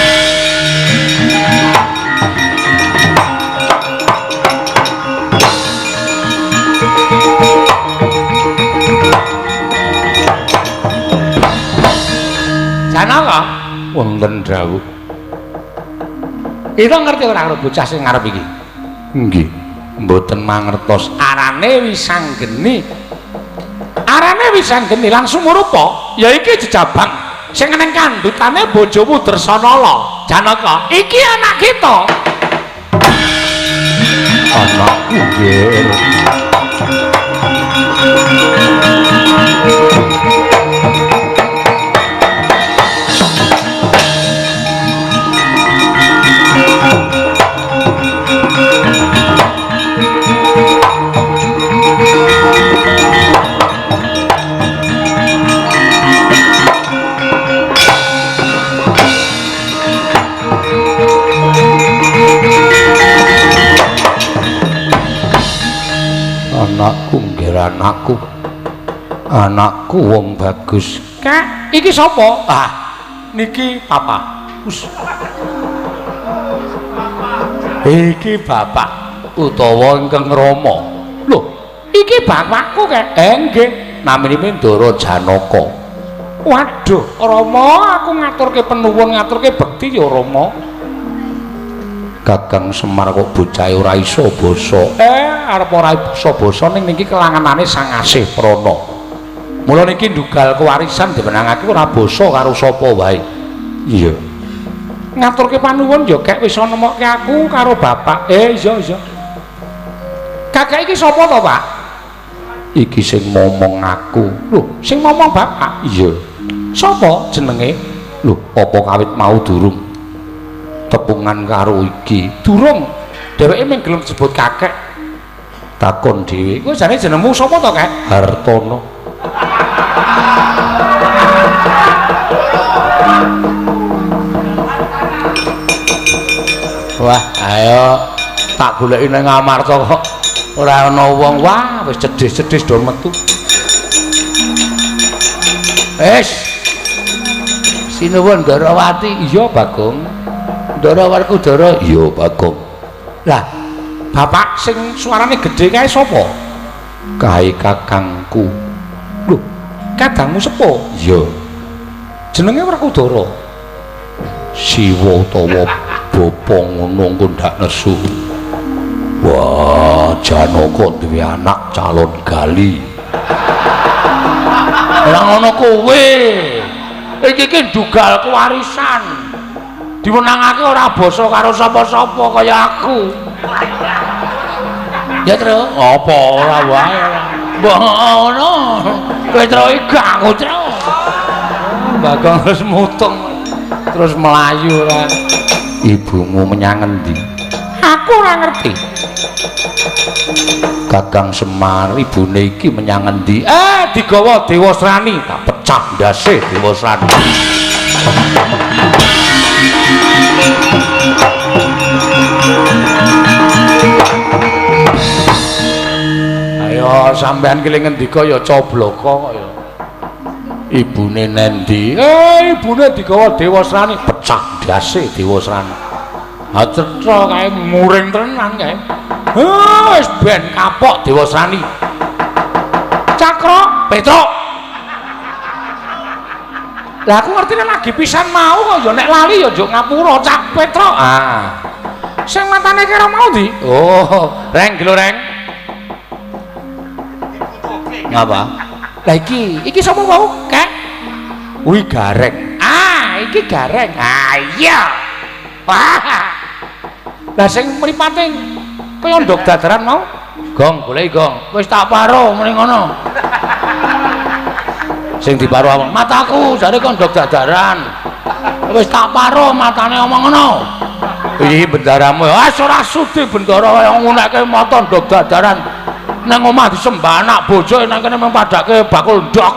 Janaka wonten dawuh. Kita ngerti ora karo bocah sing ngarep iki? Nggih, mboten mangertos. Arane Wisanggeni. Arane Wisanggeni langsung rupa ya iki jejabang sing neng kandhutane bojomu Dresanala. Janaka, iki anak kita. Anakku nggih. Anakku nggih anakku. Anakku wong bagus. Kak, iki sapa? Ah, niki papa. Us. Iki bapak utawa ingkang Rama. Lho, iki bapakku kek. Nggih, naminipun Ndara Janaka. Waduh, Rama, aku ngaturke penuwun, ngaturke bekti ya Rama. Kakang Semar kok bocahe ora iso basa. Arep ora iso basa ning niki kelangenane Sang Asih Prana. Mula niki ndugal kewarisan diwenangake ora basa karo sapa wae. Iya. Ngaturke panuwun ya kek wis nemokke aku karo bapak. Iya iya. Kakek iki sapa to, Pak? Iki sing momong aku. Lho, sing momong bapak? Iya. Sapa jenenge? Lho, apa kawit mau durung tepungan karo iki? Durung. Dheweke mung gelem disebut kakek. Takon dhewe. Kowe jane jenengmu sapa to, Kek? Hartono. Wah, ayo tak goleki ning Amarta kok ora ana wong. Wah, wis cedhis-cedhis do metu. Wis. Sinuwun Ndarawati. Iya, Bagong. Ndara Werkudara. Iya, Bagong. Lah, bapak sing suarane gedhe kae sapa? Kae kakangku. Lho, kadangmu sepuh? Iya. Jenenge Werkudara. Siwa utawa bapa ngono engko ndak nesu. Wah, Janaka duwe anak calon gali. Ora ngono kowe. Iki ki ndugal kewarisan. Diwenangake ora basa karo sapa-sapa kaya aku. Ya, Tru. Apa ora wae. Mbah ngono. Kowe Tru iki aku, Tru. Bagong terus mutung. Terus melayu ora. Ibumu menyang endi? Aku ora ngerti. Kakang Semar ibune iki menyang endi? Digawa Dewasrani, tak pecah ndase Dewasrani. Ayo sampean ki ngendika ya cobloko kok ya. Ibune nendi? Ibune digawa Dewasrani, pecah ndase Dewasrani. Ha cetha kae muring tenan kae. Wis ben kapok Dewasrani. Cakra, Petruk. Lah aku ngerti nek lagi pisan mau kok ya nek lali ya njuk ngapura Cak Petruk. Ah. Sing matane kira mau ndi? Oh, reng gelo reng. Ngapa? Lah iki sapa mau? Kek. Kuwi Gareng. Ah, iki Gareng. Ah iya. Wah. Lah sing mripate kaya ndok dadaran mau? Gong, goleki gong. Wis tak paro muni ngono. Sing diparo awak mataku jare kon ndok dadaran. Wis tak paro matane omong ngono. Iki bendaramu. Ah ora sudi bendara kaya ngunekke mata ndok dadaran. Nang omah disembah anak bojo nang kene mung padake bakul ndok.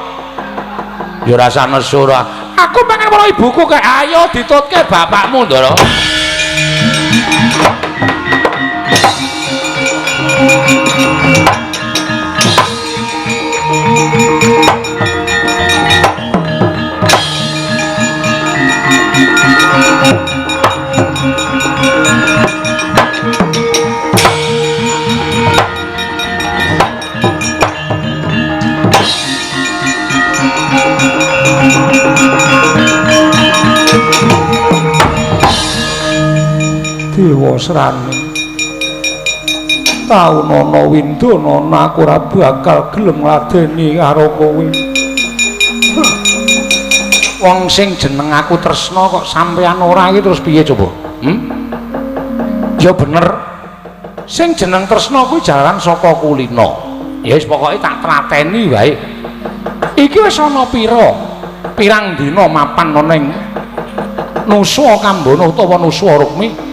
Ya rasa nesu ora. Aku pengen weruh ibuku kek. Ayo ditutke bapakmu, Ndara. Dewa Srani, taun ana windana aku ora bakal gelem ngladeni karo kowe. Wong sing jeneng aku tresna kok sampeyan ora iki terus piye coba? Ya bener. Sing jeneng tresna kuwi jalan saka kulina. Ya wis pokoke tak tlateni wae. Iki wis ana pira? Pirang dina mapan ana ning Nusa Kambana utawa Nusa Rukmi.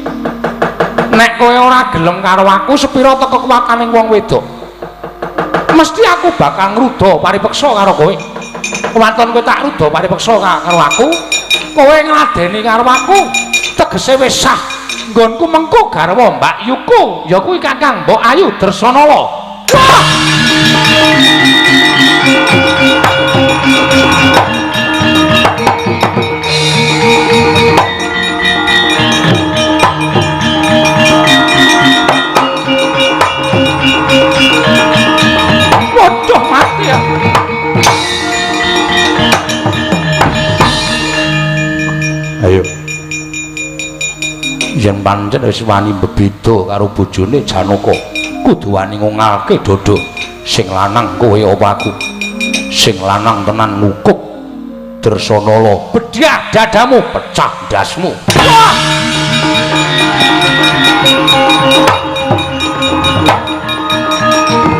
Nek kowe ora gelem karo aku sepira teko kekuwatane wong wedok mesti aku bakal ngruda paripeksa karo kowe. Kewaton kowe tak ruda paripeksa karo aku, kowe ngladeni karo aku tegese wis sah nggonku mengko garwa Mbak Yuku ya kuwi Kakang Mbok Ayu Dresanala. Wah! Waduh mati ya. Ayo. Yen pancen wis wani bebeda karo bojone Janaka, kudu wani ngungalke dodo. Sing lanang kowe apa aku? Sing lanang tenan ngukup Dresanala. Bedhah dadamu, pecah ndasmu. Wah!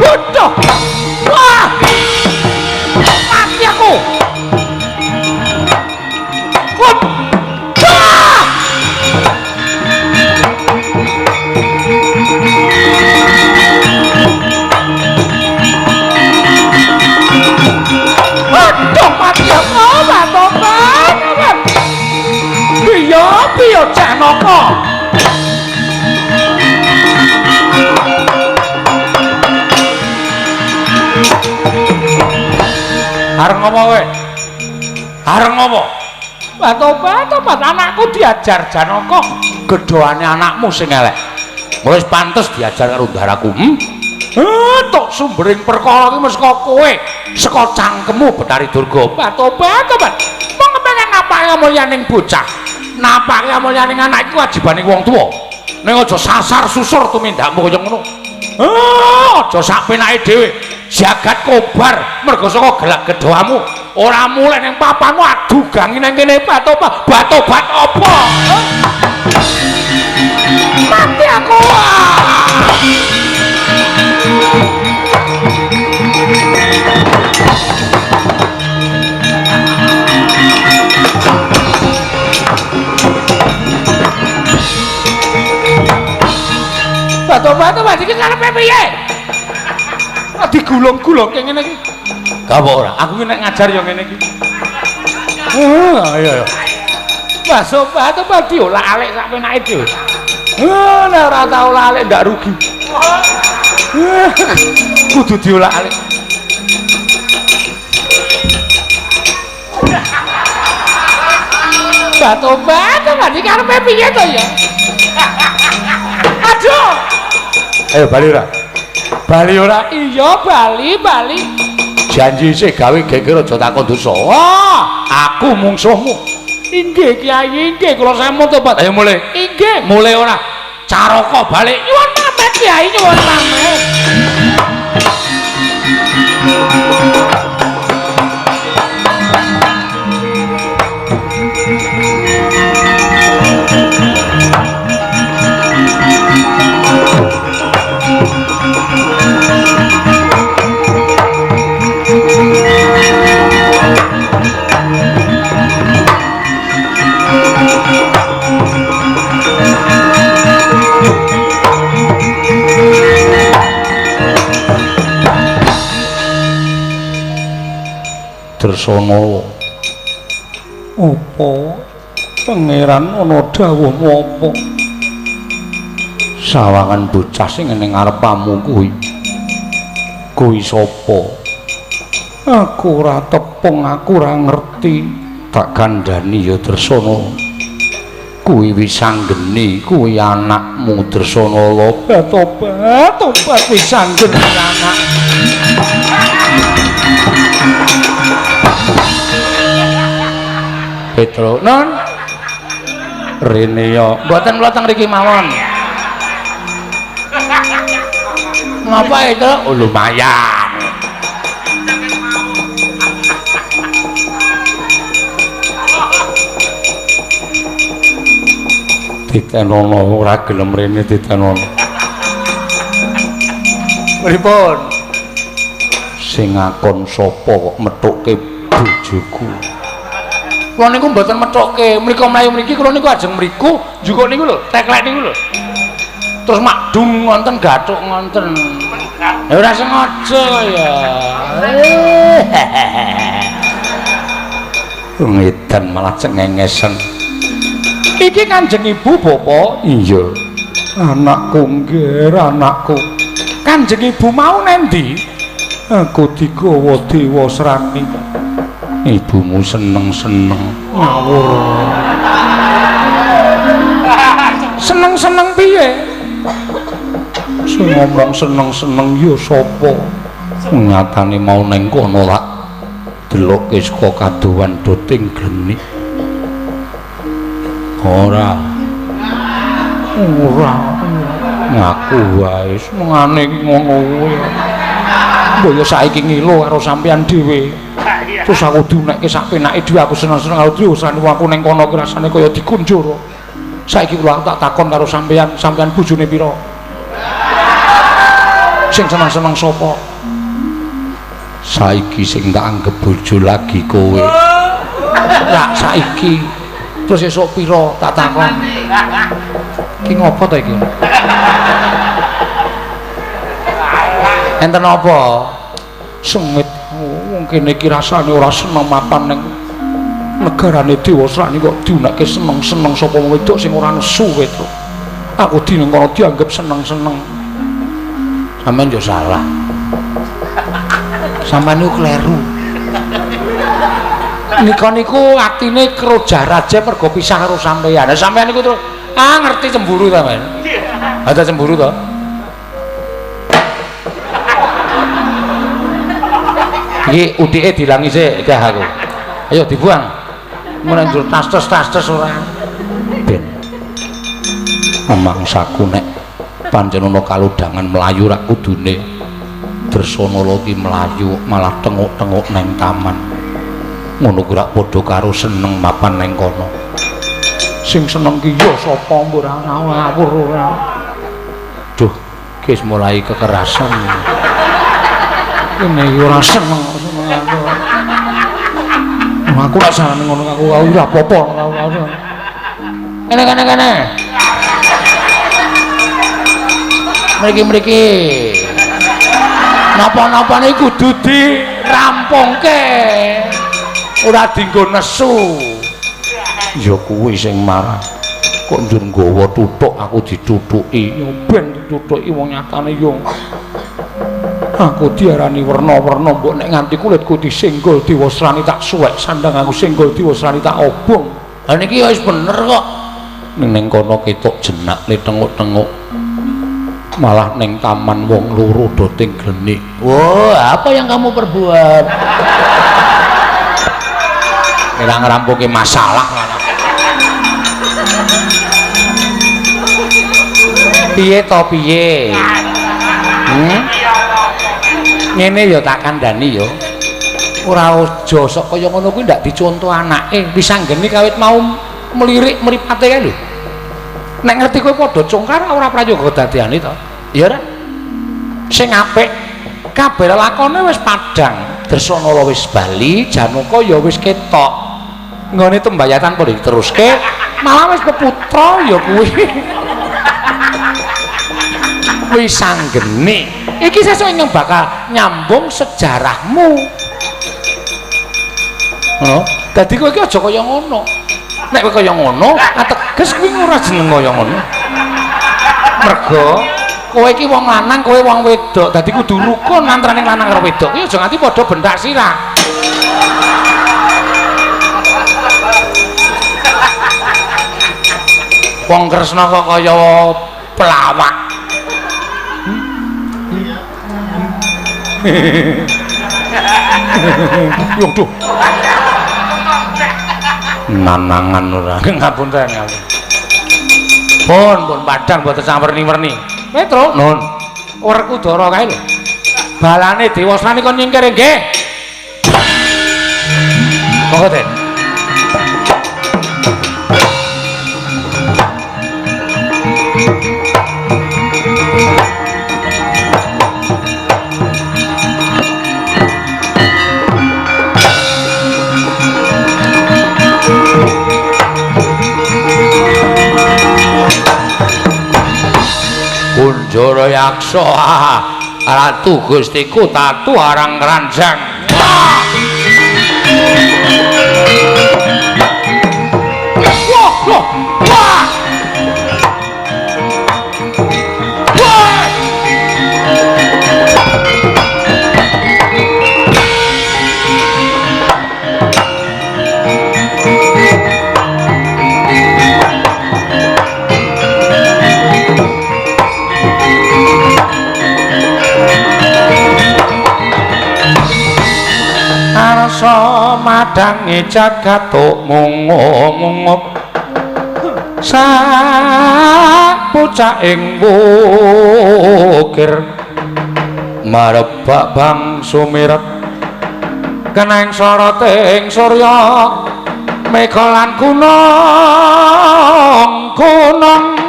Waduh! Wah! Mati aku! Wah! Aduh, mati aku! Tobat! Piye piye Janaka? Arep ngopo kowe? Arep ngopo? Tobat, anakku diajar Janaka. Gedhoane anakmu sing elek. Wis pantes diajar karo ndaraku. Tok sumbering perkara iki mesti saka kowe, saka cangkemmu Bathari Durga. Tobat, tobat. Wong kepengen napake amulyaning bocah. Napake amulyaning anak iki wajibane wong tuwa. Ning aja sasar susur tumindakmu kaya ngono. Aja sak penake dhewe. Jagat kobar mergo saka gelak gedhoamu. Ora mulih ning papanmu adu gangi nang kene tobat, tobat apa? Mati aku. Tobat iki karepe piye? Digulung-gulungke ngene iki. Gak apa ora, aku ki nek ngajar ya ngene iki. Ayo ayo. Wah, sobat diolak-alik sak penake dhewe. Nek ora tau olak-alik ndak rugi. Kudu diolak-alik. Tobat iki karepe piye to ya? Aduh. Ayo bali ora? Bali ora? Iya, bali, bali. Janji sih gawe geger aja takon dosa. Wah, aku mungsuhmu. Inggih Kyai, inggih kula sampun tobat. Ayo mulih. Inggih, mulih ora? Caraka balik nyuwun pamit Kyai, nyuwun pamit. Dresanala, apa pangeran ana dawuh apa? Sawangan bocah sing ning ngarepamu kuwi. Kuwi sapa? Aku ora tepung, aku ora ngerti. Tak kandhani ya Dresanala. Kuwi Wisanggeni, kuwi anakmu Dresanala. Tobat, tobat Wisanggeni anak. Petro, non rene ya mboten kula teng mriki mawon. Ngapa itu? Oh, lumayan. Ditenono ora gelem rene ditenono. Pripun? Sing ngakon sapa kok methuke bojoku? Kula niku mboten methuke, mriko mlayu mriki kula niku ajeng mriku, njukuk niku lho, teklek niku lho. Terus makdung ngonten gathuk ngonten. Ya ora sengaja ya. Ngedan malah cengengesen. Iki Kanjeng Ibu Bapak? Iya. Anakku nggih, anakku. Kanjeng Ibu mau nendi? Aku digawa Dewa Srani. Ibumu seneng-seneng ngawur. Seneng-seneng piye? Sing ngomong seneng-seneng ya sapa? Nyatane mau ning kono lak delokke saka kadowan doting glenik. Ora. Ora. Ngaku wae senengane iki ngono kuwi. Mbok ya saiki ngilo karo sampeyan dhewe. Terus aku diunekke sak penake dhewe, aku seneng-seneng karo dhewe, usahane aku ning kono ki rasane kaya dikunjur. Saiki kula tak takon karo sampeyan, sampeyan bojone pira? Sing seneng-seneng sapa? Saiki sing tak anggep bojo lagi kowe. Lah saiki terus esuk pira tak takon. Iki ngopo to iki? Enten apa? Sengit. Wong kene iki rasane ora seneng mapan ning negarane Dewa Srani kok diunekke seneng-seneng sapa wong wedok sing ora nesu Petro. Aku dene kono dianggep seneng-seneng. Sampeyan yo salah. Sampeyan niku kleru. Nika niku atine krojah raja mergo pisah karo sampeyan. Lah sampeyan niku terus ngerti cemburu ta, Men? Ada cemburu to? Iki utike dilangi sik gah aku. Ayo dibuang. Mun njur tas-tas ora. Ben. Mangsaku nek pancen ana kalodhangan mlayu rak kudune Dresanala ki mlayu malah tenguk-tenguk nang taman. Ngono ku rak padha karo seneng mapan nang kono. Sing seneng ki ya sapa mbok ora ngawur ora. Duh, ki wis mulai kekerasan. Ini ora seneng aku. Aku ora seneng ngono aku ora apa-apa aku. Kene kene kene. Mriki-mriki. Napa-napa niku kudu dirampungke. Ora dienggo nesu. Ya kuwi sing marah. Kok njur nggawa tuthuk aku dithuthuki. Ya ben dithuthuki wong nyatane yo. Aku diarani werna-werna mbok nek nganti kulitku disenggol Dewa Srani tak suwek sandang aku senggol Dewa Srani tak obong. Lah niki ya wis bener kok. Ning kono ketok jenak le tenguk-tenguk. Malah ning taman wong loro doting glenik. Wah, apa yang kamu perbuat? Kira ngrampuke masalah malah. Piye to piye? Ngene ya tak kandhani ya. Ora aja sok kaya ngono kuwi ndak dicontoh anake. Wis anggene kawit mau melirik mripate kae lho. Nek ngerti kowe padha congkar ora prayoga dadiane to. Ya ora? Sing apik kabeh lakone wis padhang. Dresanala wis bali, Janaka ya wis ketok. Nggone tembayatan padha diteruske, malah wis peputra ya kuwi. Wis anggene. Iki sesuk ingkang bakal nyambung sejarahmu. Ngono. Dadi kowe iki aja kaya ngono. Nek kowe kaya ngono, ateges kuwi ora jeneng kaya ngono. Mergo kowe iki wong lanang, kowe wong wedok. Dadi kudu rukun antaraning lanang karo wedok. Kuwi aja nganti padha bentak sirah. Wong Kresna kok kaya pelawak. Yo duh. Nanangan ora. Ngapunten ngapunten. Pun pun padhang mboten sawerni-werni. Petro nun. Werkudara kae lho. Balane Dewasrani kon nyingkir nggih. Monggo, Den. Kunjara Yaksa Ratu Gustiku tatu arang ranjang. Wah, wah, wah. Wah. Arsa madangi jagat mungup-mungup sak pucaking wukir marebak bang sumiret keneng soroting surya mega lan gunung gunung.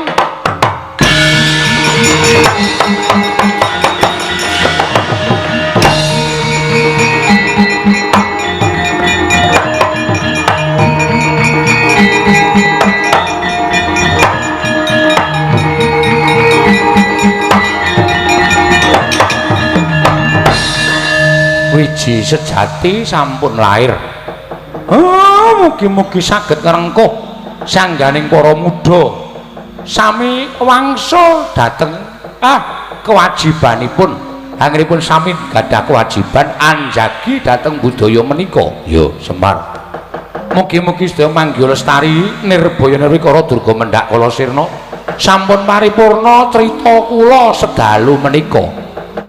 Wiji sejati sampun lahir. Oh, mugi-mugi saged ngrengkuh sangganing para muda sami wangsul dhateng kewajibanipun. Anggenipun sami gadah kewajiban anjagi dhateng budaya menika. Yo, Semar. Mugi-mugi sedaya manggih lestari nirbaya nirwikara durga mendhak kala sirna. Sampun paripurna crita kula sedalu menika.